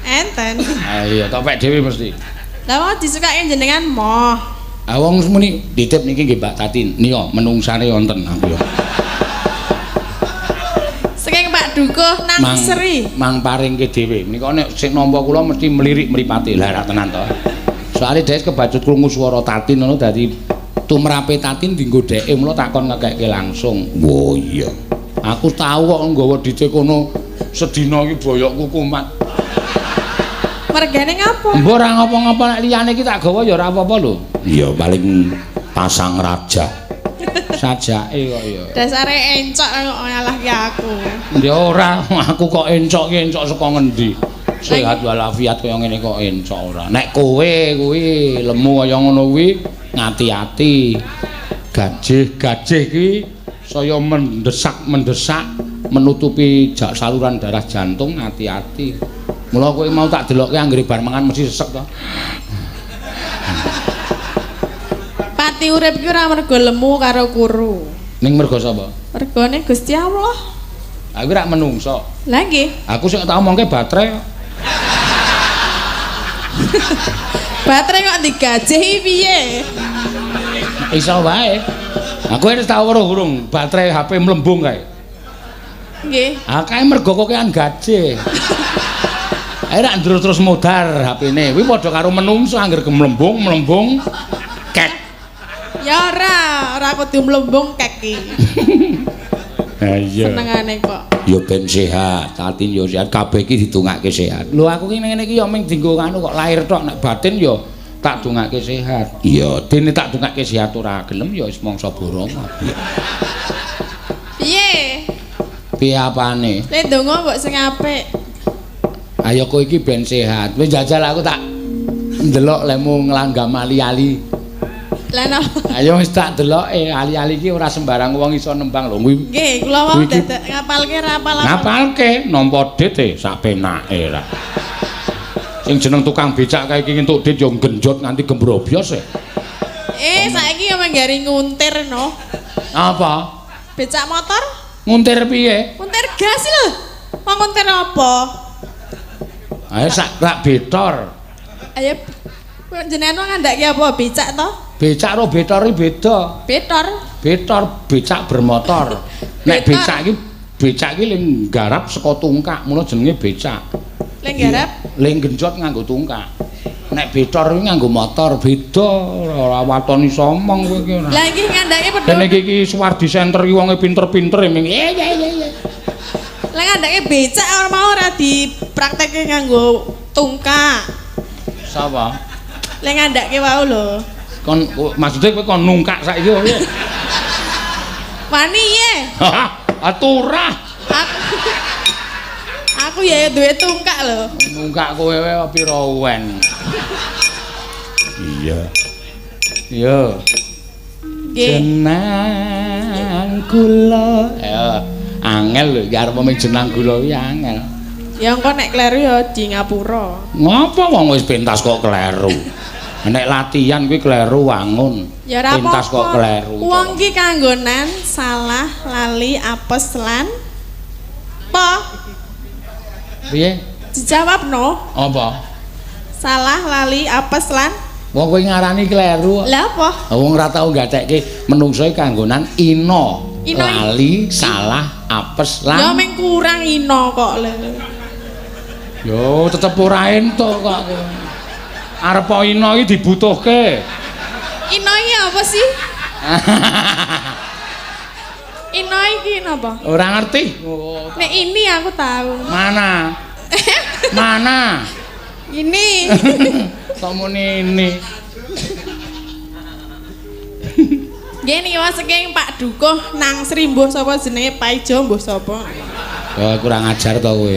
Enten. Ah iya, tok pek dhewe mesti. Lah wong disukake jenengan moh. Ah wong muni ditip niki nggih Mbak Tatin. Nika menungsane wonten aku ya. Dukuh nang Seri. Mang paringke dhewe. Menika nek sing nampa kula mesti mlirik mripate. Lah ra tenan to. Soale dhek kebacut krungu swara Tatin ngono dadi tumrape Tatin dienggo dheke mula takon ngekekke langsung. Oh iya. Aku tau kok nggawa dite kono sedina iki boyokku kumat. Mergane ngapa? Mbok ora ngapa-ngapa nek liyane iki tak gawa ya ora apa-apa lho. Iya paling pasang raja. Sajake kok ya. Dasare encok kok nyalahke aku. Ya ora, aku kok encok ki encok saka ngendi? Sehat walafiat kaya ngene kok encok ora. Nek kowe kuwi lemu kaya ngono kuwi ngati-ati. Gajih-gajih kuwi saya mendesak-mendesak menutupi saluran darah jantung, hati-hati. Mula kowe mau tak delokke anggere bar mangan mesti sesek to. Pati urip ki ora mergo lemu karo kuru. Ning mergo sapa? Mergone Gusti Allah. Aku rak menungso. Lah nggih. Aku sing tak omongke baterai. Baterai kok digajih piye? Iso wae. Aku wis tau weruh urung baterai HP mlembung kae. Nggih. Ah kae mergo kokean gajih. Ae rak terus modar HP-ne. Kuwi padha karo menungso angger gemlembung-mlembung kek. Ya ora, ora kudu mlembung kek iki. Ha iya. Senengane kok. Ya ben sehat, Tatin ya sehat, kabeh iki didongake sehat. Lho aku ki ngene iki ya mung dienggo anu kok lahir tok, nek batin ya tak dongake sehat. Iya, dene tak dongake sehat ora gelem ya wis mangsa borong. Piye? Piye apane? Le ndonga mbok sing apik. Ayo kowe iki ben sehat. Wis jajal aku tak ndelok lemu nglanggam ali-ali. Lah napa? Ayo wis tak deloke ali-ali iki ora sembarang wong iso nembang lho kuwi. Nggih, kula wau dadak ngapalke ra apal. Ngapalke nampa dit e sak penake ra. Sing jeneng tukang becak kae iki entuk dit yo genjot nganti gembrobyos e. Saiki yo menggari nguntir no. Apa? Becak motor? Nguntir piye? Nguntir gas lho. Wong nguntir apa? Ayo sak rak betor. Ayo jenengan wong ngandhake apa becak to? Becak karo betor iki beda. Betor. Betor becak bermotor. Nek becak iki ling garap saka tungkak, mula jenenge becak. Ling garap? Ling genjot nganggo tungkak. Nek betor iki nganggo motor, beda. Ora waton iso omong kowe iki ora. Lah iki ngandhake padha. Dene iki iki Suwardi Center iki wonge pinter-pinter e ming. Iya iya iya. Lah ngandhake becak ora mau ora dipraktekke nganggo tungkak. Sapa? Lah ngandhake wau lho. Kon maksudnya kowe kon nungkak saiki piye? Wani ye. Aturah. Aku ya duwe tungkak lho. Nungkak kowe wae pira wen. Iya. Iya. Jenang kula. Ya, angel lho iki arep mung jenang gula iki angel. Ya engko nek kleru ya di ngapura. Ngopo wong wis pentas kok kleru? Nek latihan kuwi kleru wangun. Ya ora pentas kok kleru. Wong ki kanggonan salah, lali, apes lan apa? Piye? Dijawab no. Apa? Salah, lali, apes lan wong kowe ngarani kleru. Lah apa? Wong ora tau gatekke menungso iki kanggonan ina. Lali, salah, apes lan. Ya mung kurang ina kok lho. Yo tetep ora entuk kok. Arep ina iki dibutuhke. Ina iki apa sih? Ina iki napa? Ora ngerti. Nek ini aku tahu. Mana? Mana? Ini. Kok muni ini? Nggih niki wae saking Pak Dukuh nang Sri mbuh sapa jenenge Paijo mbuh sapa. Oh, kurang ajar to kowe.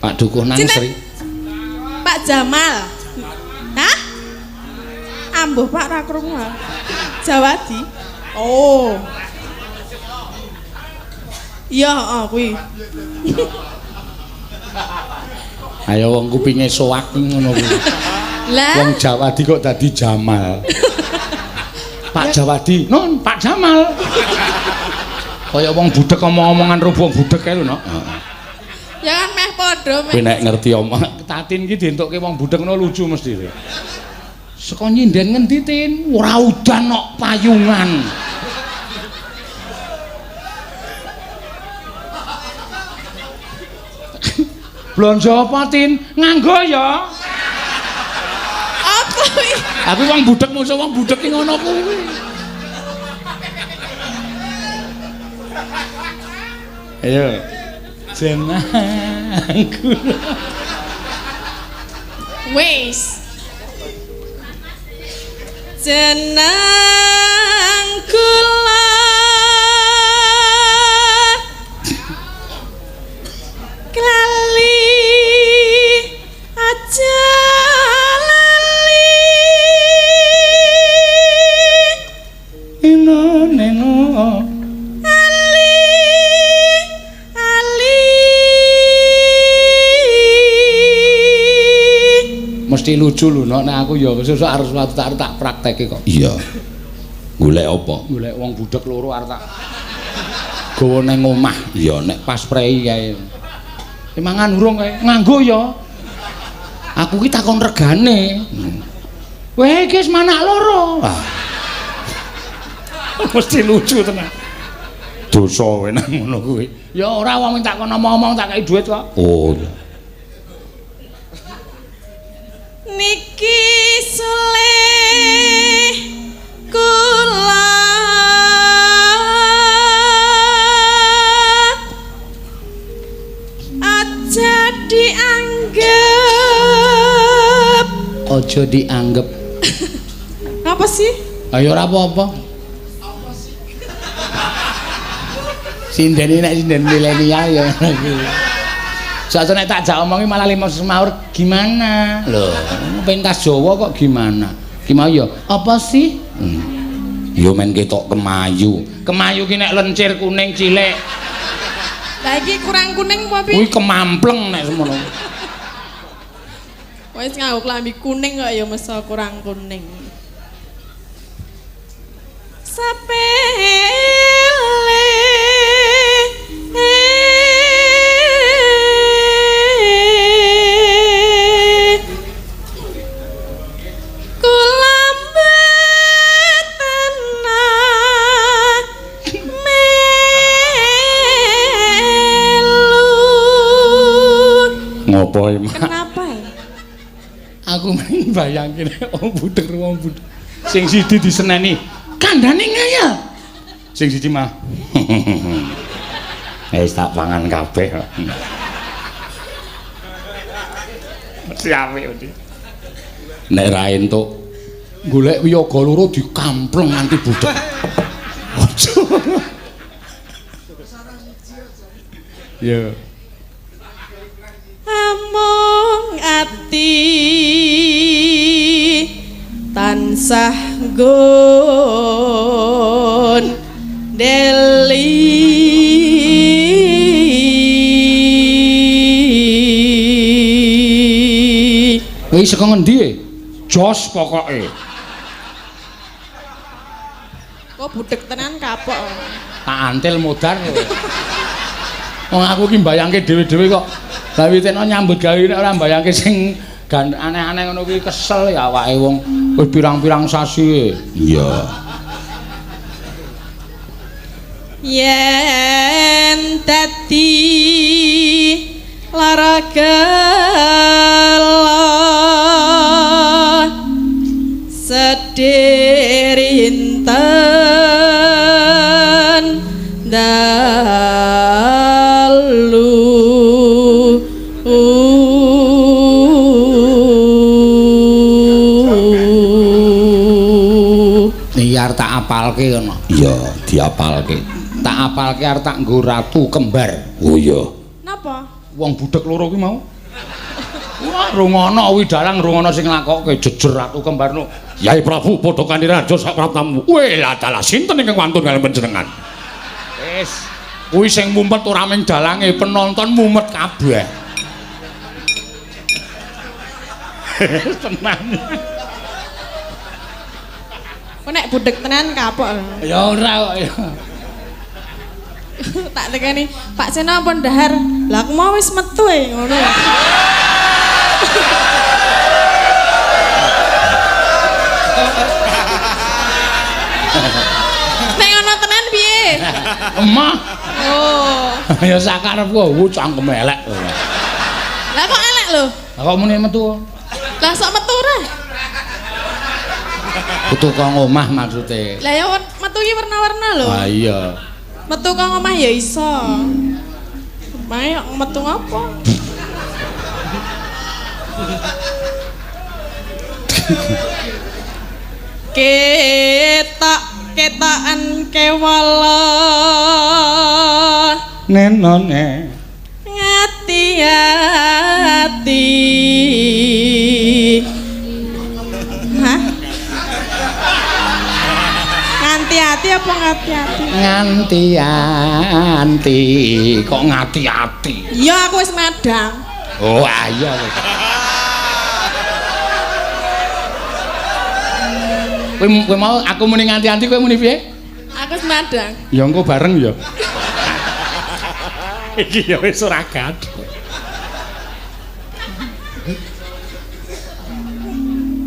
Pak Dukuh nang Sri. Pak Jamal. Hah? Ambuh Pak ra krungu. Jawadi. Oh. Iya, heeh kuwi. Ayo wong kupinge soak ngono kuwi. Lah wong Jawadi kok dadi Jamal. Pak Jawadi, nun Pak Jamal. Kaya wong budek omong-omongan ro wong budek kae lho, Nok. Heeh. Ya kan meh padha meh. Kowe nek ngerti omong Tatin iki dientukke wong budek ngono lucu mesti. Saka nyinden ngendi, Tin? Ora udan kok payungan. Blonjo apa, Tin? Nganggo ya. Apa kuwi? Aku wong budhek musuh wong budhek ki ngono kuwi. Ayo. Jenang kula. Wis. Jenang kula klali aja lali. Ino neno. Ali ali. Mesti lucu lho nek aku ya sesuk arep suatu tak tak prakteke kok. Iya. Golek apa? Golek wong budhek loro arep tak gawa nang omah. Iya, nek pas prei kae. Mangan urung kae. Nganggo ya. Aku ki takon regane. Weh iki wis manak loro. Ah. Mesti lucu tenan. Dosa kowe nang ngono kuwi. Ya ora wong tak kono omong tak kei dhuwit kok. Oh. Iya. Niki sulih kula aja dianggep. Aja dianggep. Apa sih? Ayo ora apa-apa. Sinden nek sinden milenial ya ngono kuwi. Soale nek tak jak omongi malah lima semaur gimana? Lho, pentas Jawa kok gimana? Ki mau ya apa sih? Ya men ketok kemayu. Kemayu ki nek lencir kuning cilik. Lah iki kurang kuning apa piye? Kuwi kemampleng nek semono. Wis nganggo klambi kuning kok ya mesa kurang kuning. Sepele kula mboten melu. Ngopo Mak? Kenapa ya? Aku mung bayangke nek wong budhek wong budhek. Sing siji diseneni, kandhane ngayal. Sing siji mah. Wis tak pangan kabeh kok. Mesti apik mesti. Nek ra entuk golek wiyaga loro dikampleng nganti budhek. Aja. Ya. Amung ati tansah nggon deli. Kuwi saka ngendi e? Jos pokoke. Kok budhek tenan kapok. Tak antil modar. Wong aku ki mbayangke dhewe-dhewe kok. Lah witeno nyambut gawe nek ora mbayangke sing aneh-aneh ngono kuwi kesel ya awake wong wis pirang-pirang sasi. Iya. Yen dadi lara gelo sedih rinten dalu. Iki arep tak apalke ngono. Iya, diapalke. Tak apalke arep tak nggo ratu kembar. Oh iya. Napa? Wong budhek loro kuwi mau. Wah, rungono kuwi dalang rungono sing nglakokke jejer ratu kembar no. Yai Prabu padha kaniraja sak praptamu. Weh, lah dalah sinten ingkang wantun kaliyan panjenengan? Wis, kuwi sing mumet ora mung dalange, penonton mumet kabeh. Tenan. Kok nek budhek tenan kapok. Ya ora kok ya. Tak tekani, Pak Seno ampun dahar. Lah aku mau wis metu e ngono. Nek ngono tenan piye? Emah. Oh. Ya sakarepku cangkem elek. Lah Lah kok elek lho? Lah kok muni metu? Lah sok metu ora? Kudu kok omah maksude. Lah ya metu iki warna-warna lho. Ah iya. Metu kok omah ya iso. Mae metu ngopo? Ketok ketokan kewala nenone ngati-ati. Hah? Nganti-ati apa ngati-ati? Nganti-anti kok ngati-ati. Iya aku wis madang. Oh iya wis. Kowe mau aku muni nganti-anti kowe muni piye? Aku wis madang. Ya engko bareng ya. Iki ya wis ora gaduh.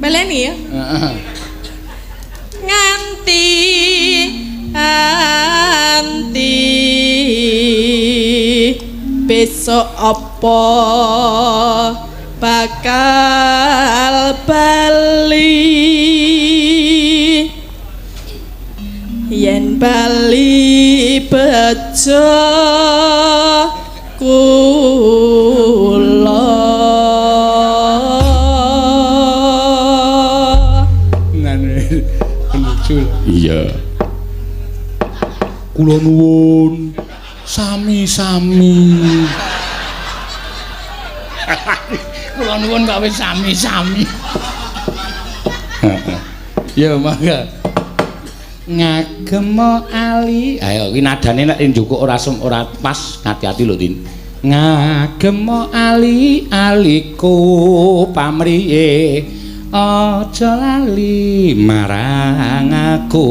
Baleni ya. Heeh. Nganti anti besok apa bakal bali, yen bali bejo kula. Lucu. Iya. Kula nuwun sami-sami. Kula nuwun kok wis sami-sami. Ya mangga. Ngagem ali. Ayo iki nadane nek njukuk ora ora pas, hati-hati lho Tin. Ngagem ali aliku pamriye. Aja lali marang aku.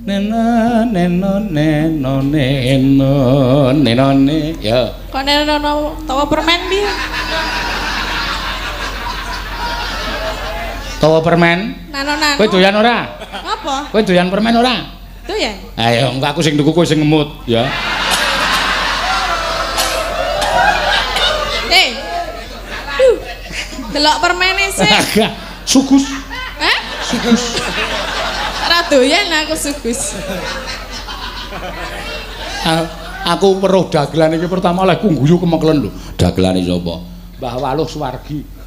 Neno neno neno neno neno ne. Ya. Kok neno neno tawa permen piye? Tawa permen? Nano nano. Kowe doyan ora? Apa? Kowe doyan permen ora? Doyan. Ayo engko aku sing tuku kowe sing ngemut ya. Eh. Delok permene sik. Sugus. Eh? Sugus. Ora doyan aku sugus. Aku weruh dagelan iki pertama lek guyu kemeklen lho. Dagelane sapa? Mbah Waluh Suwargi.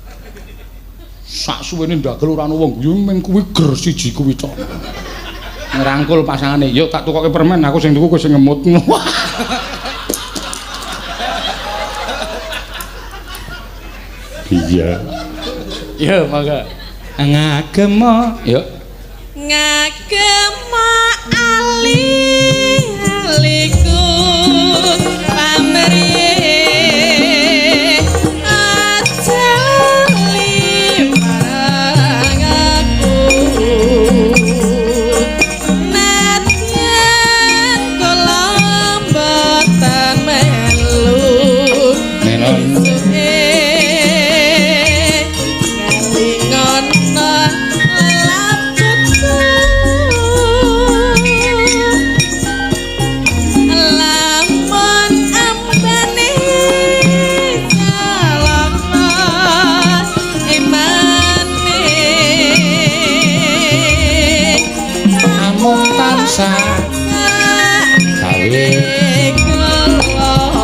Sak suwene dagel ora ono wong guyu mung kuwi ger siji kuwi tok. Ngerangkul pasangane, "Yuk tak tukoke permen, aku sing tuku kowe sing ngemut." Iya. Ya mangga. Ngagem ya. Ngagem ali aliku pamriye aja lali marang aku. Nadyan kula mboten melu. Nenon.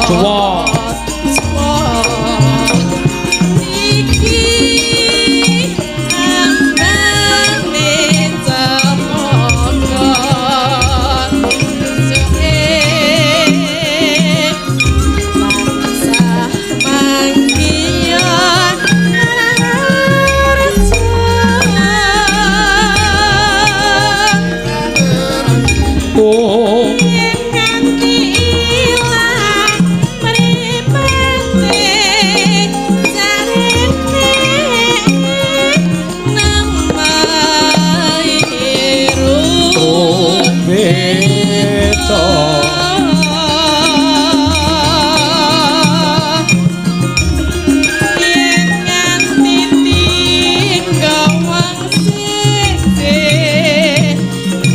Cuwa. Iki ambane cepaka suke tansah manggiya Oh. Nganti ilang mripate jarene namai Beto. Yen nganti tinggal wong sisih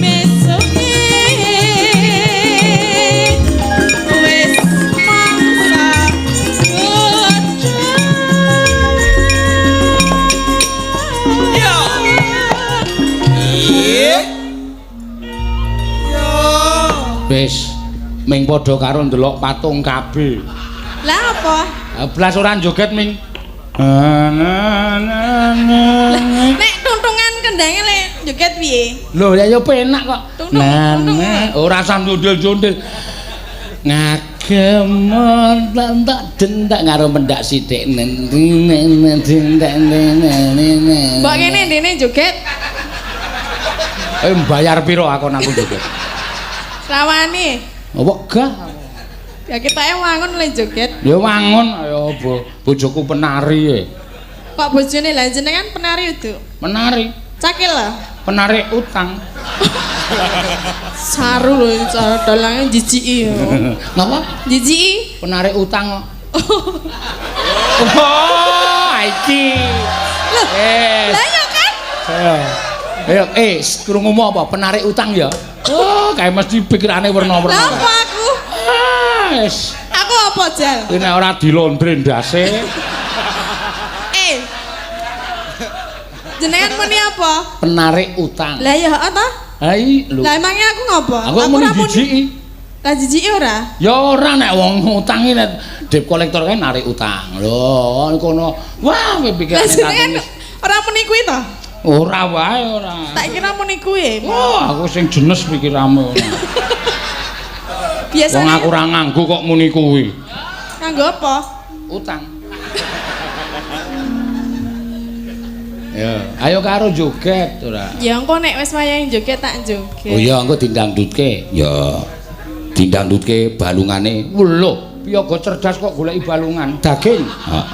besoke wis mangsa Wis ming padha karo ndelok patung KB. Lah apa? Blas ora joget ming. Nek tuntungan kendange le joget piye? Lho ya ya penak kok. Tung-tung, tung-tung. Ora usah njondel-jondel. Ngagem tak dendak karo mendak sithik. Mbok kene ndene joget. Bayar piro aku nang joget? Rawani. Wegah. Ya ketoke wangun le joget. Ya wangun ayo bojoku penari e. Kok bojone lah jenengan penari udu? Penari. Cakil lho. Penarik utang. Saru lho cara dalange jijiki ya. Napa? Jijiki. Penarik utang kok. Oh, iki. Loh. Yes. Lah ya kan? Ayo, krungumu apa? Penarik utang ya? Oh, kae mesti pikirane werna-werna. Lah apa aku? Wis. Aku apa, Jal? Iki nek ora dilondre ndase. Jenengan muni apa? Penarik utang. Lah ya heeh ta? Ha i lho. Lah emangnya aku ngopo? Aku muni jijiki. Lah jijiki ora? Ya ora nek wong utang iki nek debt collector kae narik utang. Lho, kono. Wah, kowe pikirane Lah jenengan ora muni kuwi ta? Ora wae ora. Tak kira muni kuwi. Wah, aku sing jenes pikiramu ora. Biasane wong aku ora nganggo kok muni kuwi. Nganggo apa? Utang. Ya, ayo karo joget ora. Ya engko nek wis wayahe joget tak joget. Oh iya, engko dindangdutke. Ya. Dindangdutke balungane. Lho, piyaga cerdas kok goleki balungan daging. Heeh.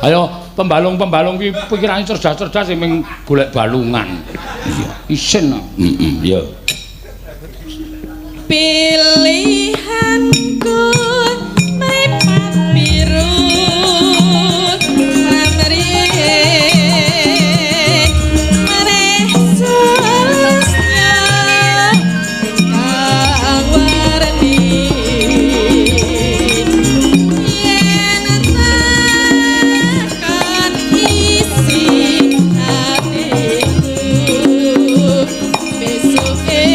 Ayo pembalung-pembalung ki pikirane cerdas-cerdas sing ming golek balungan. Iya, isin. Heeh, iya. Pilihanku mripat biru pamrih mareh sulusnya kang warni yen takon isi atiku besuke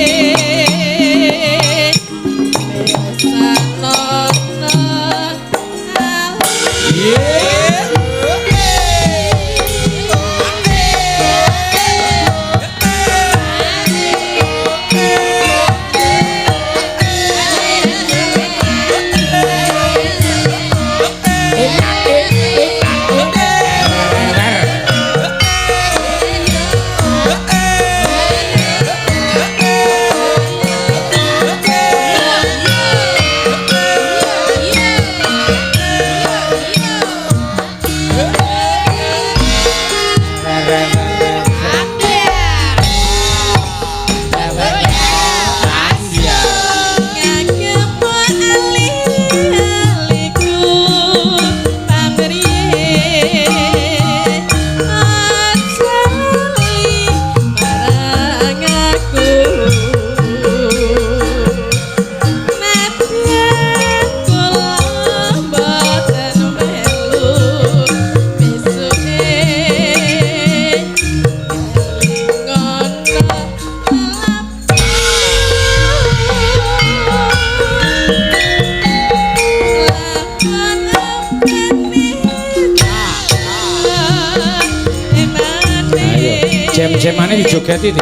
Jam-jamane dijogeti iki.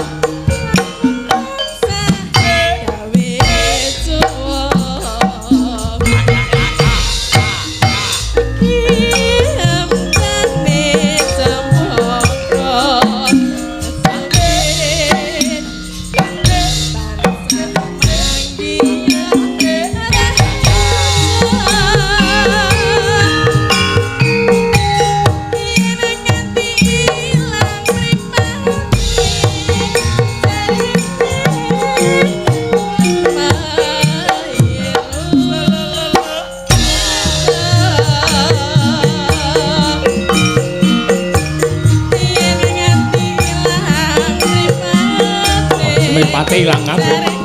Mripate ilang kabeh.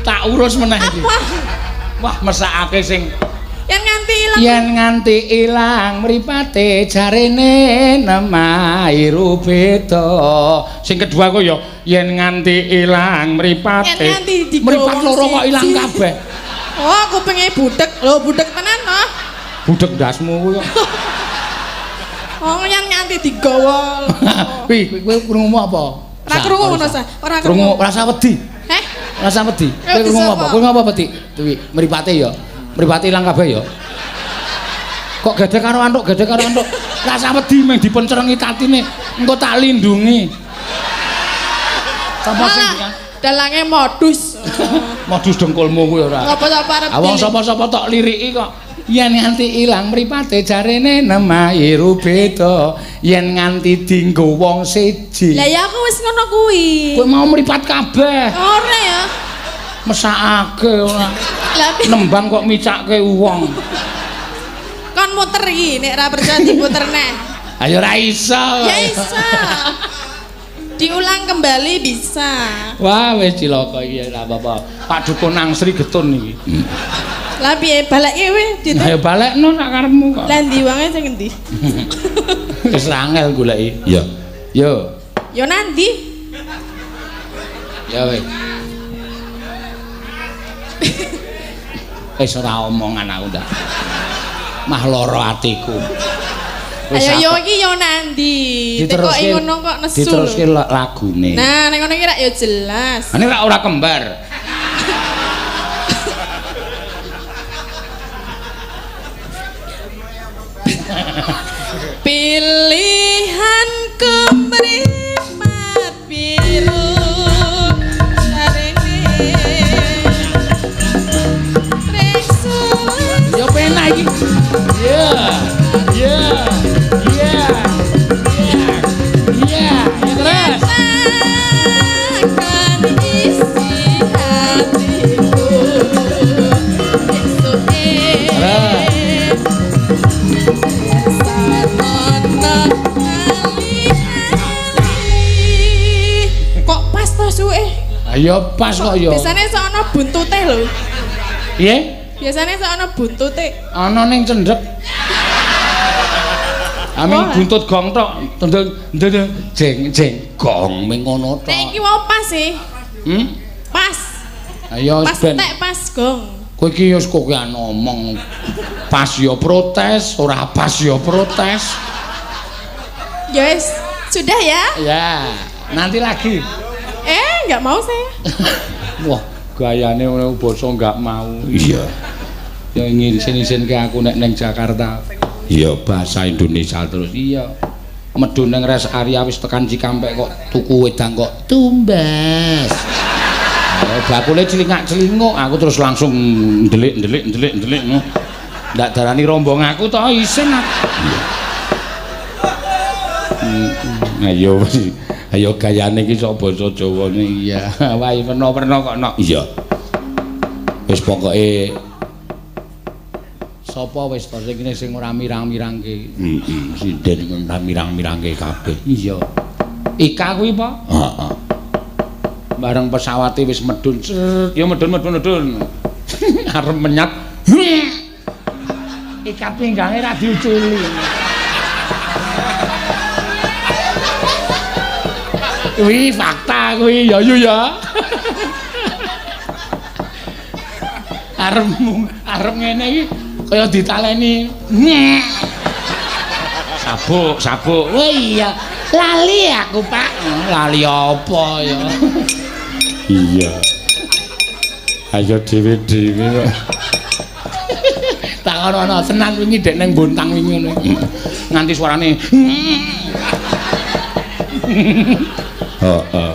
Tak tak urus meneh iki. Apa? Wah, mesakake sing Yen nganti ilang. Yen nganti ilang mripate jarene nemahi rubeda. Sing kedua kok ya yen nganti ilang mripate. Yen nganti digawa mripat loro kok ilang siji. kabeh. Oh, aku pengen budek. Lho, budek tenan toh? Budek ndasmu kuwi kok. Oh, yen nganti digawa. Kuwi kowe krungu apa? Ora krungu ngono sa. Ora Krungu rasa wedi. Heh? Rasa wedi. Eh, Kowe krungu apa? disapa? Kowe ngapa wedi? Kuwi mripate ya. Mripate ilang kabeh ya. Kok gedhe karo antuk, gedhe karo antuk. Rasa wedi meng dipencerengi tatine. Engko tak lindungi. Sapa sing Malah dalange modus. modus dengkulmu kuwi ora. Ngapa-sapa arep. Ah wong sapa-sapa tok liriki kok. Yen nganti ilang mripate jarene nemahi rubeda, yen nganti dinggo wong siji. Lah ya aku wis ngono kuwi. Kowe mau mripat kabeh. Ora ya. Mesakake ora. Lah Nembang kok micake wong. kon muter iki nek ora percaya diputer neh. Ayo ora iso. Ya iso. Diulang kembali bisa. Wah wis cilaka iki ora apa-apa. Pak Dukun nang Sri Getun iki. Lah piye balekke weh dit. Ayo balekno sak karepmu kok. Lah ndi wonge sing endi? Wis angel goleki. Iya. Yo. Yo nandi. Ya wis. Wis ora omongan aku ndak. Mah lara atiku. Wis Ayo yo apa- iki yo nandi. Tekoki ngono kok nesu. Diteruske lagune. Nah, nek ngono iki rak yo jelas. Ini rak ora kembar. Pilihanku mripat biru sarene Tresule Ya penak iki. Iya. Iya. Iya. Iya. Iya, ya terus. takkan isi hatiku esuke Samono ali-ali. Kok pas to suwe? Ayo pas kok ya. Biasane sok ana buntute lho. Piye? Biasane sok ana buntute. Ana ning cendhek. Amin Wah. buntut gong tok. Tendeng ndeng jeng jeng gong ming ngono tok. Nek iki wae pas sih. Hmm? Pas. Ayo Pas ben. tek pas gong. Kowe iki wis kokean ngomong. Pas ya protes, ora pas ya protes. Ya wis, sudah ya? Ya, nanti lagi. Enggak mau saya. Wah, gayane ngono basa enggak mau. Iya. Ya ngisin-isinke aku nek neng Jakarta. Iya, bahasa Indonesia terus. Iya. Medun neng rest area wis tekan Cikampek kok tuku wedang kok tumbas. Oh, bakule celingak-celinguk, aku terus langsung ndelik-ndelik ndelik-ndelik. Ndak darani rombong aku to isin aku. Iya. Ayo ayo gayane iki sok basa Jawane iya. Wah, werna-werna kok nok. Iya. Wis pokoke sapa wis to sing kene sing ora mirang-mirangke. Heeh, sinden ora mirang-mirangke kabeh. Iya. Ika kuwi apa? Heeh. Bareng pesawate wis medhun, set, ya medhun medhun medhun. Arep menyat. Ikat pinggange ra diuculi. Kuwi fakta kuwi ya yu ya. Arep arep ngene iki kaya ditaleni. Sabuk, sabuk. Wah iya, lali aku, Pak. Lali apa ya? Iya. Ayo dhewe-dhewe kok. Tak ono tenan wingi dek nang Bontang wingi ngono. Nganti suarane. Heeh.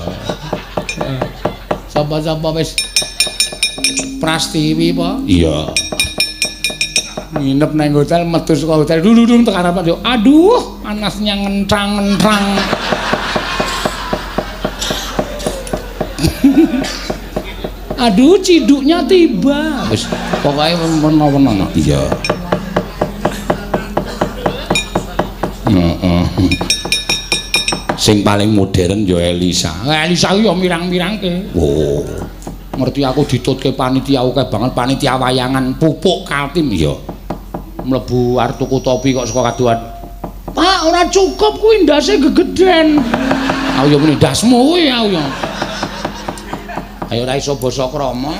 Sapa-sapa wis Prastiwi apa? Iya. Nginep nang hotel, metu saka hotel, dudung tekan apa yo. Aduh, panasnya ngentrang-ngentrang. Aduh, ciduknya tiba. Wis pokoke werna-werna. Iya. Heeh. Sing paling modern ya Elisa. Elisa ku ya mirang-mirangke. Oh. Ngerti aku ditutke panitia akeh banget, panitia wayangan pupuk Kaltim ya. Mlebu arep tuku topi kok saka kadohan. Pak, ora cukup kuwi ndase gegeden. Aku ya muni ndasmu kuwi aku ya. Ayo ora iso basa krama.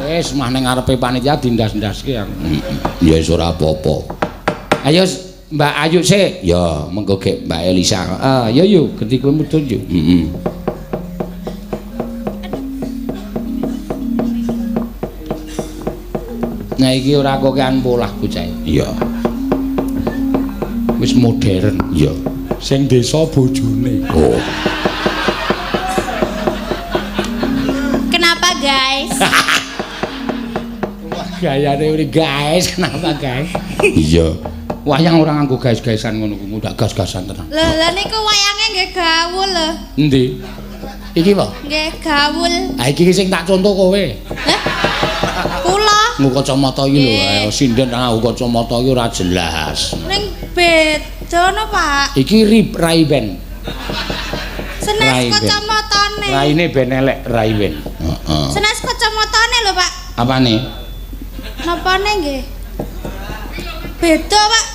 Wis mah ning ngarepe panitia dindas-ndaske aku. Ya wis ora apa-apa. Ayo Mbak Ayu sik. Ya, mengko gek Mbak Elisa. Ah, ya yo genti kowe mudhun yo. Heeh. Nah iki ora kokean polah bocah. Iya. Wis modern. Iya. Sing desa bojone. Oh. Kenapa, guys? Wah, gayane ngene guys, kenapa guys? Iya. Wayang ora nganggo guys-gaysan ngono kuwi, ndak gas-gasan tenan. Lho, lha niku wayange nggih gawul lho. Endi? Iki apa? Nggih gawul. Ha iki sing tak contoh kowe. Hah? Kula Nggo kacamata iki lho, Nggih. ayo sinden nganggo kacamata iki ora jelas. ning beda no, Pak. Iki Rip Ray-Ban. Senes Rai, Ben. kacamatane. Raine ben elek Ray-Ban. Heeh. Senes kacamatane lho, Pak. Apane? Napane nggih? Beda, Pak.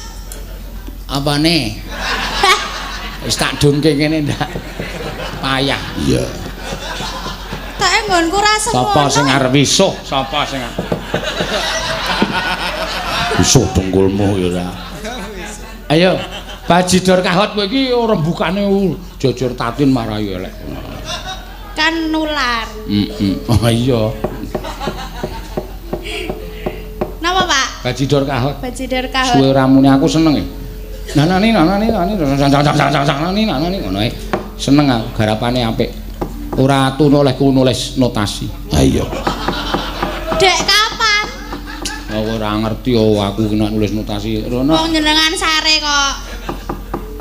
Apane? Wis tak dunke ngene ndak. Payah. Iya. Tak nggonku ra semono. Sapa sing arep wisuh? Sapa sing arep wisuh dengkulmu ya ora. Ayo, Bajidor Kahot kowe iki rembukane jujur tatin marai elek. Kan nular. Heeh. Oh iya. Napa, Pak? Bajidor Kahot. Bajidor Kahot. Suwe ramune aku seneng e. Nanani nanani nanani nanani nanani ngono ae. Seneng aku garapane apik. Ora tunu olehku nulis notasi. Ha iya. Dek kapan? Aku ora ngerti oh aku ki nek nulis notasi. Rono Wong jenengan sare kok.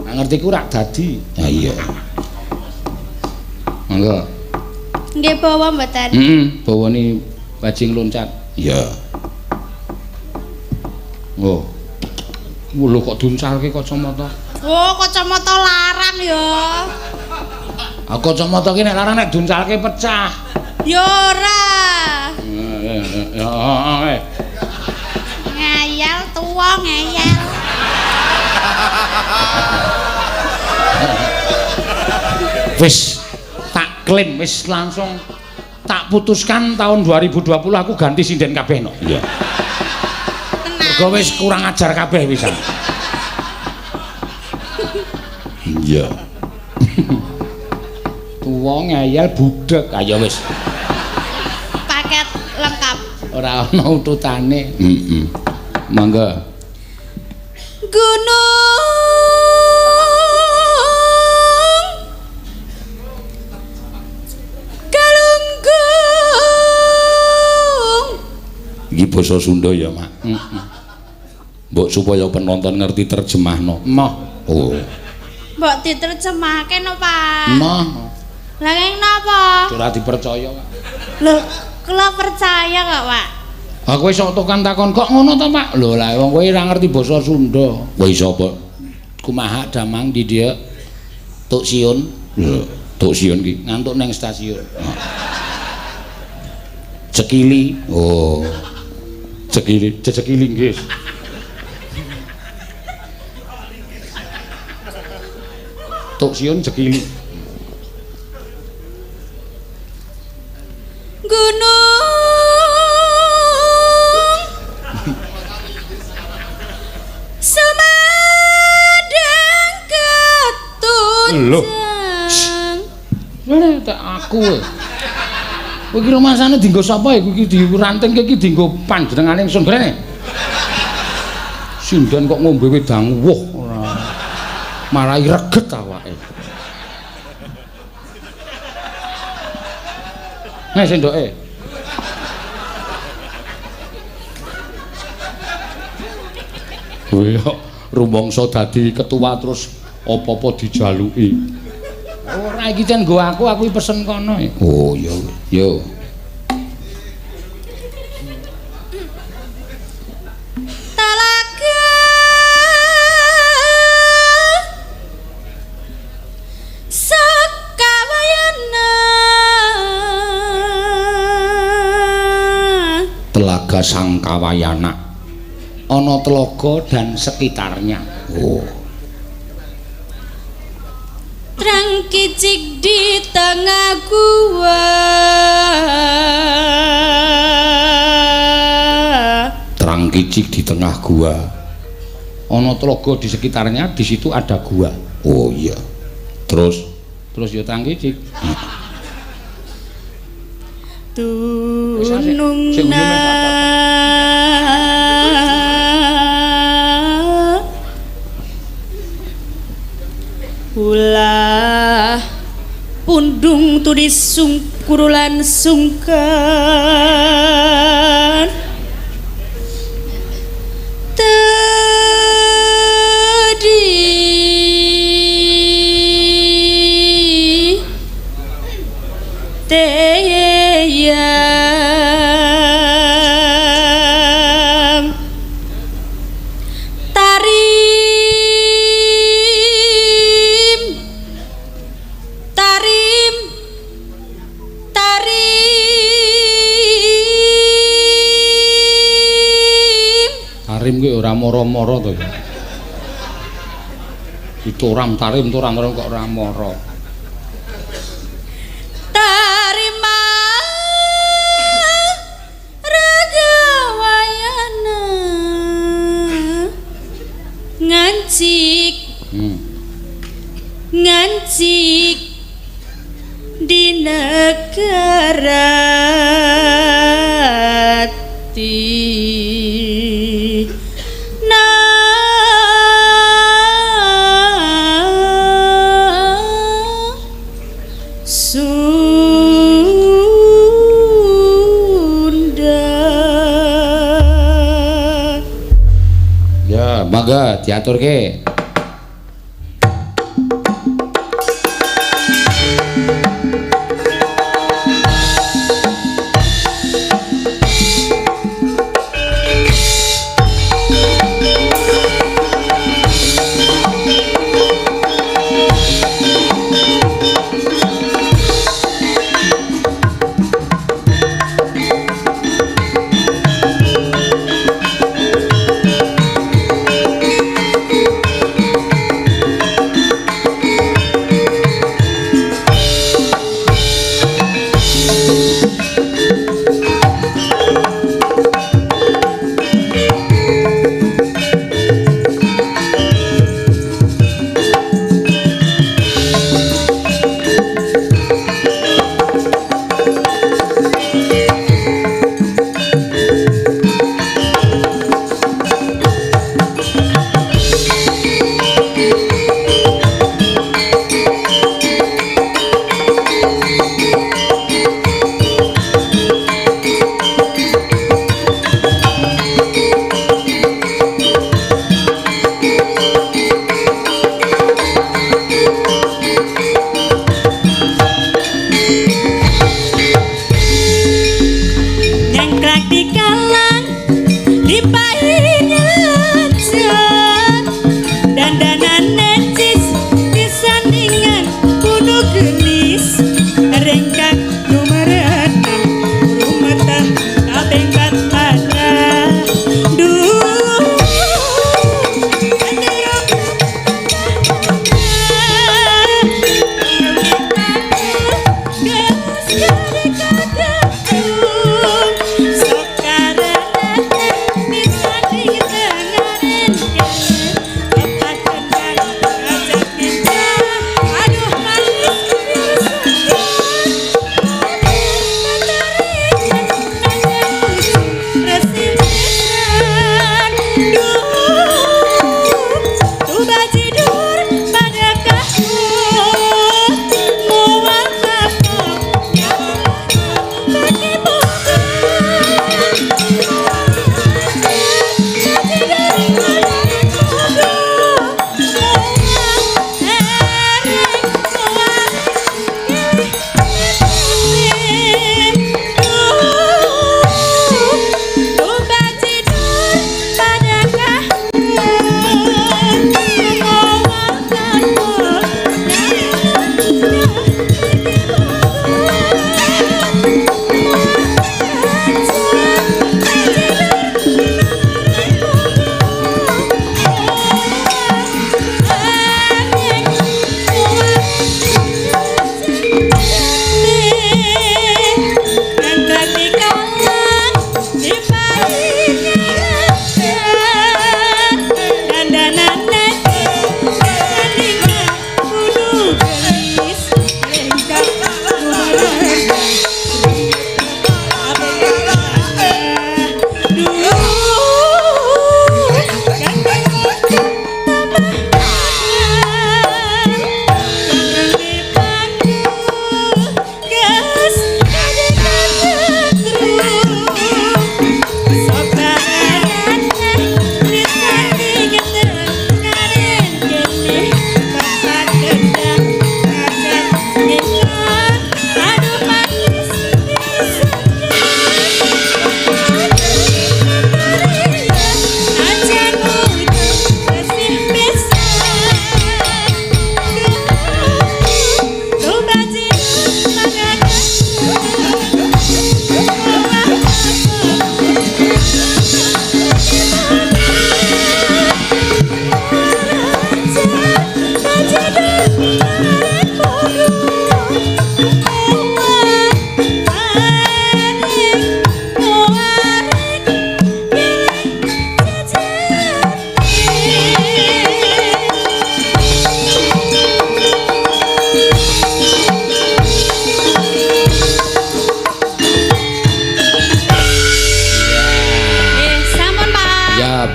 nek ngerti ku rak dadi. Ha iya. Monggo. Nggih bawa mboten? Heeh, bawane bajing loncat. Iya. Oh. Lho kok duncalke kacamata? Oh, kacamata larang ya. Ah kacamata ki nek larang nek duncalke pecah. Ya ora. Ya eh. Ngayal tuwa ngeyel. Wis tak klaim wis langsung tak putuskan tahun 2020 aku ganti sinden kabeh no. Iya. Tenan. Mergo wis kurang ajar kabeh wisan. Iya. Tuwa ngeyel budhek. Ayo wis Paket lengkap. ora ana ututane. Heeh. Monggo. Gunung Galunggung. Iki basa Sunda ya, Mak. Heeh. Mbok supaya penonton ngerti terjemahno. Moh. Oh. Mbok diterjemahke no, Pak. Moh. Lah keng napa? Ora dipercaya, Pak. Lho, kula percaya kok, Pak. Ah kowe sok tokan takon kok ngono to, Pak? Lho lah wong kowe ora ngerti basa Sunda. Kowe iso apa? Kumaha damang di dia Tuk Siun. Lho, Tuk Siun ki ngantuk nang stasiun. Cekili. Oh. Cekili, cekili nggih. Tuk Siun cekili. Gunung Sumedang Lho. ketunjang. Ngene tak aku. Kowe iki rumasane dienggo sapa ya? Kowe iki dirantingke iki dienggo panjenengane ingsun grene. Sinden kok ngombe wedang wuh ora. Marai reget awake. Nih sendoke. Kowe kok rumangsa dadi ketua terus apa-apa dijaluki. Ora iki jan nggo aku, aku pesen kono. Oh iya. Yo. Talaga Sakawayana. Telaga Sangkawayana. Ana telaga dan sekitarnya. Oh. Trang kicik di tengah gua. Terang kicik di tengah gua. Ana telaga di sekitarnya, di situ ada gua. Oh iya. Terus terus ya terang kicik. Tunung Sing ulah pundung turis sungkurulan sungkan tedi teyam tarim tarim tarim Tarim kuwi ora mara-mara to. Dituram tarim turam tarim kok ora mara. Tarima raga wayana ngancik ngancik di negara Sunda. Ya, mangga diaturke.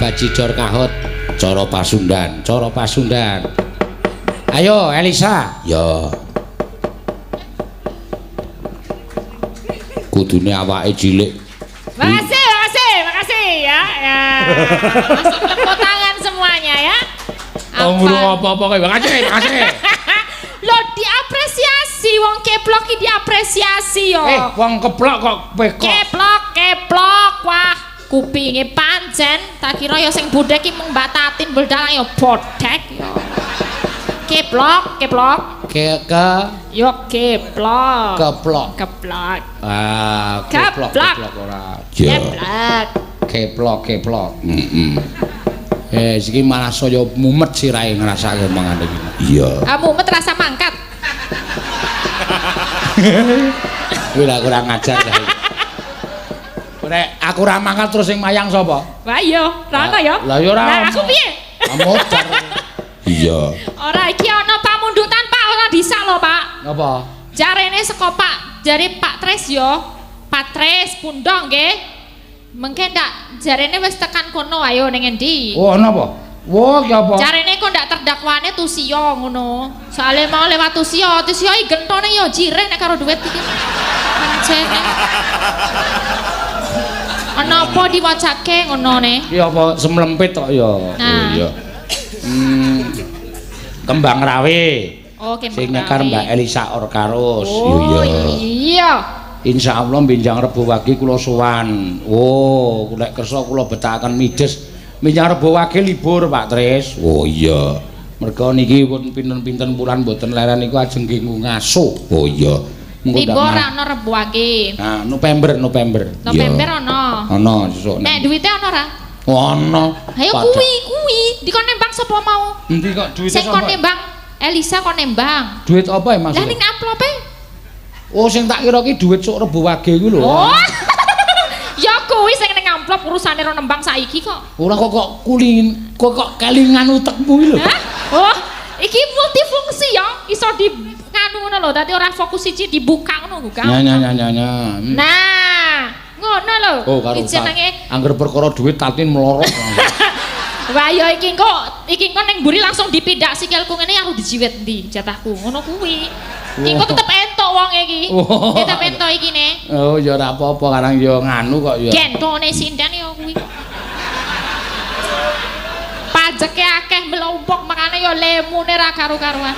Bajidor Kahut cara Pasundan, cara Pasundan. Ayo Elisa. Ya. Kudune awake cilik. Makasih, makasih, makasih ya. Ya. Langsung tepuk tangan semuanya ya. Oh, ngurung apa-apa kowe. Makasih, makasih. Loh, diapresiasi wong keplok iki diapresiasi yo. Eh, wong keplok kok pekok. Keplok, keplok. Wah, kupinge pancen. Tak kira ya sing budhek iki mung batatin beldalang ya bodhek yo. Keplok, keplok. Ke ke Yo keplok. keplok. Keplok. Ah, keplok Keplok. keplok ora. Ya. Keplok. Keplok keplok. Heeh. Eh, iki malah saya mumet sirahe ngrasake omongane iki. Iya. Ah, mumet rasa mangkat. Kuwi lah kurang ajar saiki. Nek aku ora mangkat terus sing mayang sapa? Wah iya, ora ono ya. Lah ya ora Lah ono. aku piye? Modar. Iya. Ora iki ana pamundutan Pak, ora disak lho Pak. Apa? Jarene saka Pak, jare Pak Tres yo. Pak Tres pundong nggih. Mengke ndak jarene wis tekan kono ayo ning endi? Oh, ana apa? Wah, ki apa? Jarene kok ndak terdakwane Tusiyo ngono. Soale mau lewat Tusiyo, Tusiyo iki gentone yo jireh nek karo duit iki. Pancen. Ana apa diwacake ngono ne? Ki apa semlempit kok ya? Nah. Iya. Kembang rawe. Oh, kembang Sing nyekar rawe. Mbak Elisa Orkarus. Oh, iya. Insyaallah benjang Rebo Wage kula sowan. Oh, nek kersa kula betakaken mides. Benjang Rebo Wage libur Pak Tris. Oh iya. Merga niki pun pinten-pinten wulan mboten leren niku ajeng nggih ngaso. Oh iya. Mengko ndak Libur ma- ana Rebo Wage. Nah, November, November. November ana. Ana sesuk. Nek duwite ana ora? Ana. Ayo kuwi kuwi dikon nembang sapa mau? Endi kok duwite Sing kon sapa? nembang Elisa kon nembang. Duit apa ya Lah maksudnya? ning amplope? Oh, sing tak kira ki duit sok Rebo Wage kuwi lho. Oh. Ya kuwi sing ning amplop urusane ro nembang saiki kok. Ora kok kok kulin, kok kok kelingan utekmu iki lho. Hah? Oh, iki multifungsi ya, iso di nganu ngono lho, dadi ora fokus siji dibuka ngono buka. Nya nya nya nya nya. Nah, ngono lho. Oh, karo Iki jenenge angger perkara duit Tatin melorot. Wah ya iki engko ning mburi langsung dipindak sikilku ngene aku dijiwet ndi jatahku. Ngono kuwi. Iki engko tetep entuk wong iki. Wah. Tetep entuk iki ne. Oh, ya ora apa-apa karang ya nganu kok ya. Gentone sinden ya kuwi. Pajeke akeh mlumpuk makane ya lemune ra karu-karuan.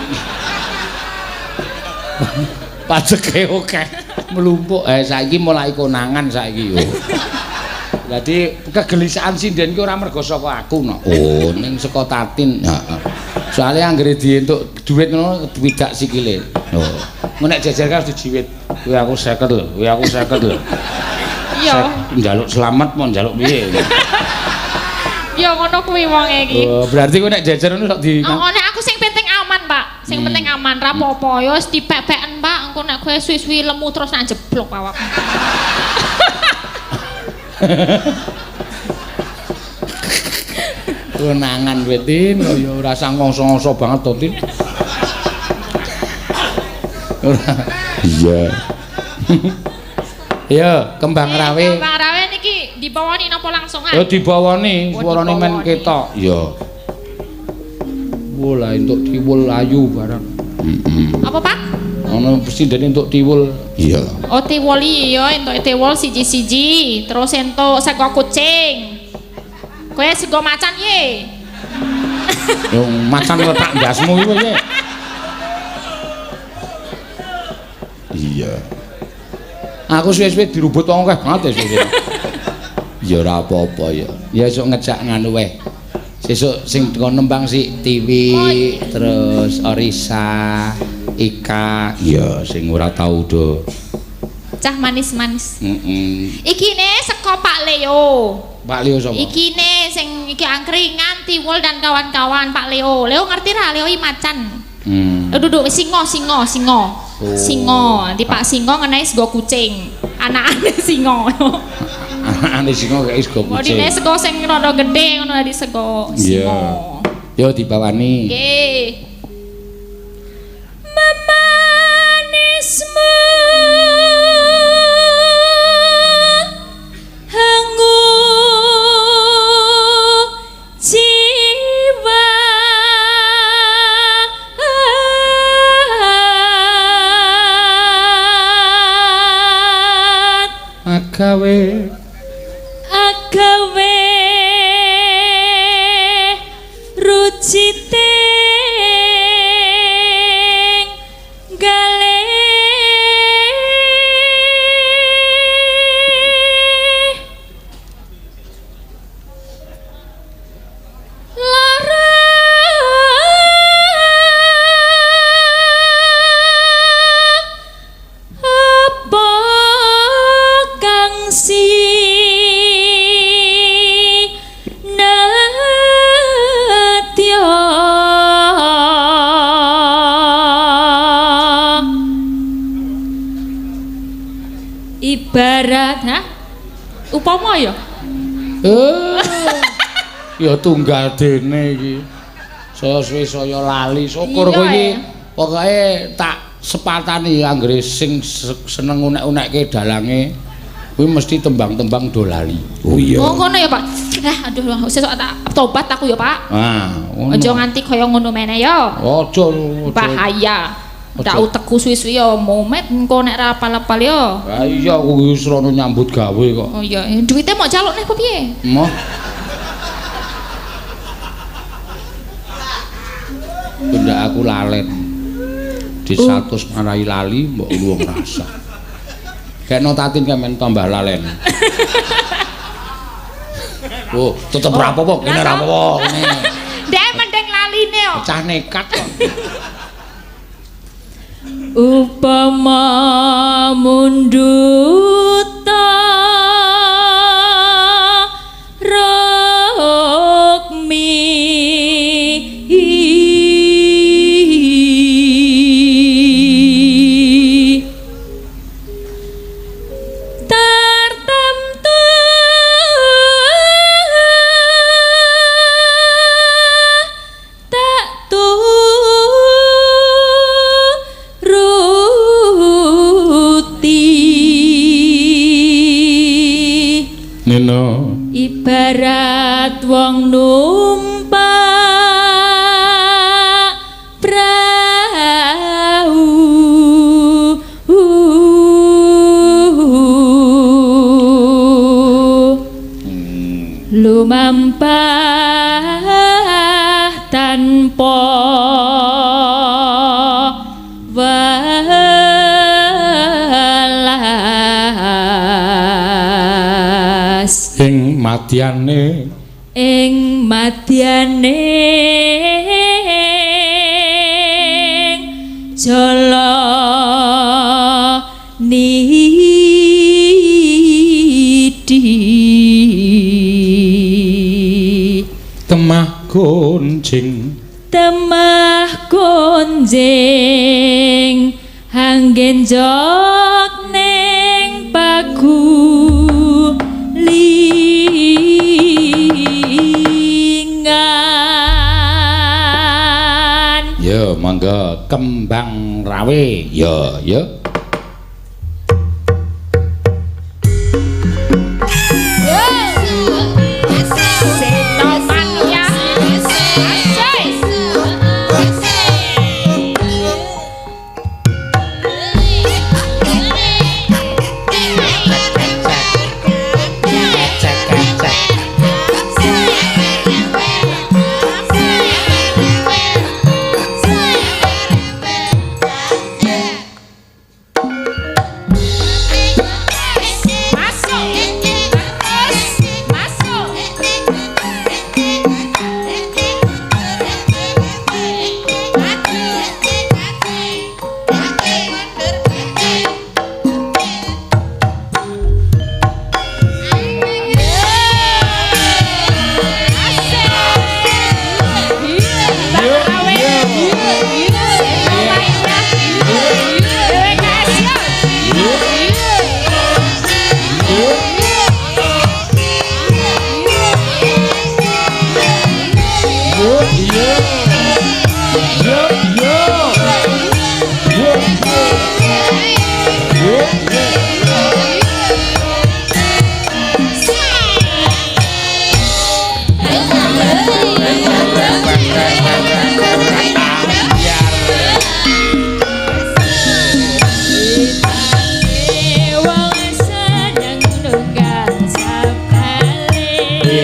Pajeke akeh mlumpuk. Eh saiki mulai konangan saiki yo. Dadi kegelisahan sinden ki ora mergo saka aku no. Oh, Ning saka Tatin. heeh. Soale anggere dientuk dhuwit ngono diwidak sikile. Oh. Engko nek jejer kan harus dijiwit. Kuwi aku 50 lho, kuwi aku 50 lho. Iya. Njaluk selamat mau njaluk piye? Ya ngono kuwi wong iki. Oh, berarti kowe nek jejer ngono sok di Oh, nek aku sing penting aman, Pak. Sing penting aman, ra apa-apa. Ya wis dipepeken, Pak. Engko nek kowe suwi-suwi lemu terus nak jeblok awak. konangan kowe Tin, oh, ya ora usah ngongso-ngongso banget to Tin. Ora. Iya. Ya, kembang rawe. Kembang rawe niki dibawani napa langsungan? Ya dibawani, Oh, suarane men dibawani. ketok. Iya. Wah, lah entuk tiwul ayu barang. Heeh. Apa, Pak? Ana presiden entuk tiwul. Iya. Oh, tiwul iya, entuk tiwul siji-siji, terus entuk sego kucing. Kowe sego macan ye. Yo macan letak ndasmu iku piye? Iya. Aku suwe-suwe dirubut wong akeh banget ya suwe-suwe. Ya ora apa-apa ya. Ya esuk ngejak nganu wae. Sesuk sing kon nembang si Tiwi, terus Orisa, Ika. Iya, sing ora tau do. Cah manis-manis. Heeh. Iki ne seko Pak Leo. Pak Leo sapa? Iki ne sing iki angkringan Tiwul dan kawan-kawan Pak Leo. Leo ngerti ra Leo i macan. Hmm. Duduk singo singo singo. Oh. Singo. Nanti Pak Singo ngenai sego kucing. Anakane singo. Anakane singo kayak sego kucing. Bodine sego sing rada gedhe ngono dadi sego Iya. singo. Yo dibawani. Nggih. Memanismu hangu Agawe agawe rucite gale lara apa kang si nadya ibarat ha upama ya Ya tunggal dene iki. Saya suwe saya lali. Syukur kowe iki pokoke tak sepatani anggere sing seneng unek-unekke dalange kuwi mesti tembang-tembang do lali. Oh iya. Oh ngono ya, Pak. Aduh, sesuk tak tobat aku ya, Pak. Ah, ngono. Aja nganti kaya ngono meneh ya. Aja. Bahaya. Tak utekku suwi-suwi ya momet engko nek ra apal-apal ya. Ha iya aku wis rono nyambut gawe kok. Oh iya, duwite mok jaluk neh apa piye? Moh. Benda aku lalen. Di 100 marai lali mbok luwung rasa. Kekno Tatin kemen tambah lalen. Oh, tetep ra apa-apa, kene ra apa-apa ngene. Ndek mending laline kok. Cah nekat kok. Upama mundhuta rukmi tartamtu tak turuti Nino ibarat wong numpak prau lumampah tanpa welas ing madyane ing madyane jala nidi temah gonjing temah gonjing anggen jok ning pagulingan. Ya monggo kembang rawe ya ya.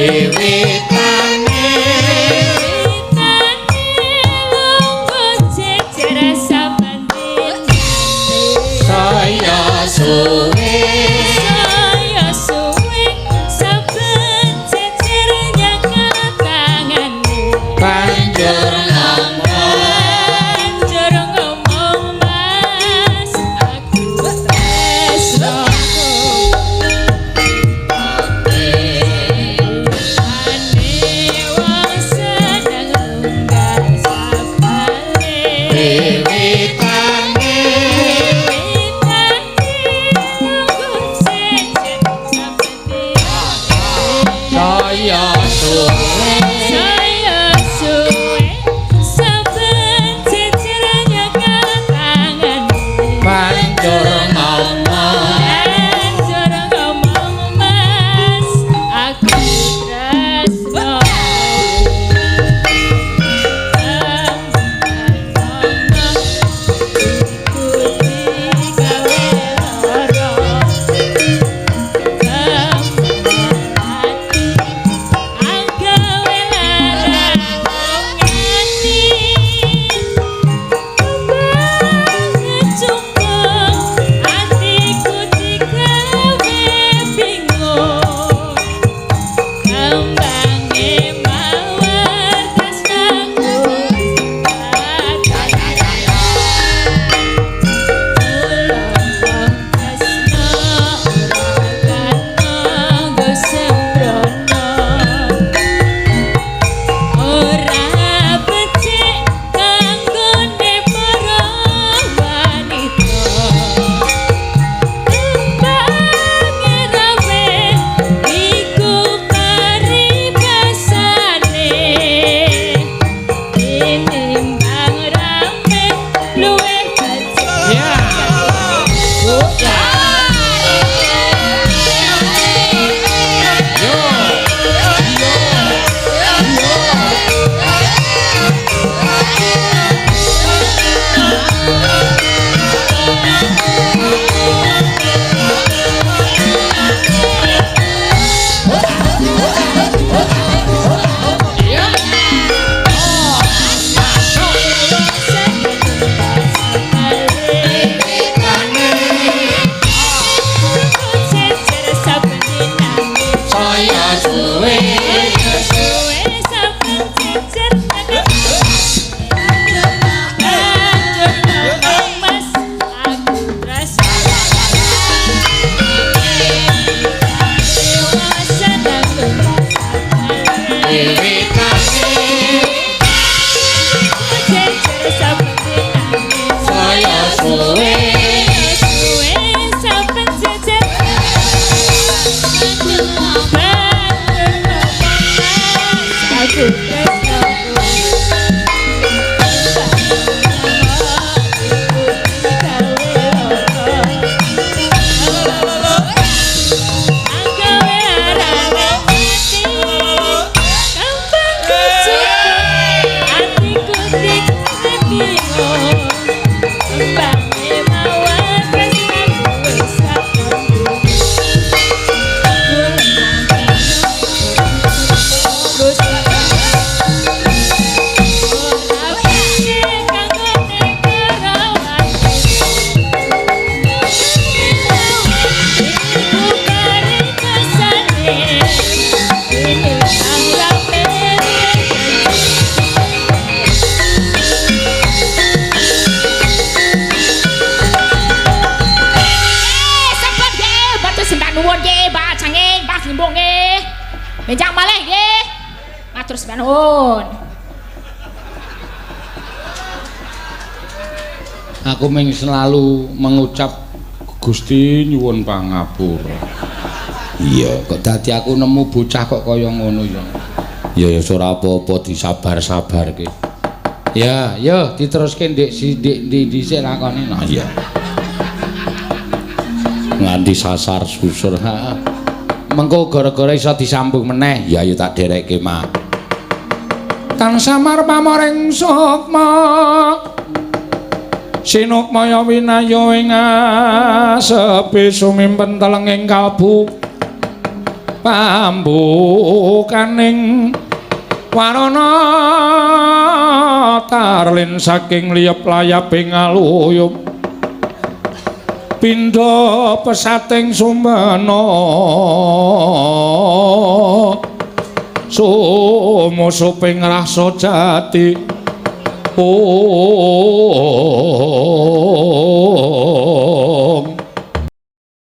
Wiwitane lungguh jejer saben dina. Saya suwe. Saya suwe saben jejer nyekel tangane. Banjur ngomong. Banjur ngomong mas aku tresno. Ane wong seneng nunggal sabale. Wiwitane. Wiwitane lungguh jejer saben dina. Saya suwe. Saya suwe saben jejer nyekel tangane. Banjur ngomong. Banjur ngomong mas aku tresno. Kambange mawar tresnaku. Ora becik kanggone para wanita. Kembange rame iku paribasane. Tinimbang rame luwih becik. Ya. Saya suwe. Wiwitane. Saya suwe. Aku Sampun nggih, matur sembah nuwun nggih, Mbak Canging, Mbak Limbung nggih. Benjang malih nggih. Matur sembah nuwun. Aku ming selalu mengucap Gusti nyuwun pangapura. Iya, kok dadi aku nemu bocah kok kaya ngono ya. Ya ya ora apa-apa disabar-sabarke. Ya, ya diteruske ndik si ndik ndi dhisik lakone. Nah iya. Nganti sasar susur. Heeh. Mengko gara-gara iso disambung meneh. Ya ya tak derekke, Mak. Kang samar pamoring sukma. Sinukmaya winaya ing asepi sumimpen telenging kalbu. Pambukaning warana tarlin saking liyep layaping aluyup pindha pesating sumena sumusuping rasa jati.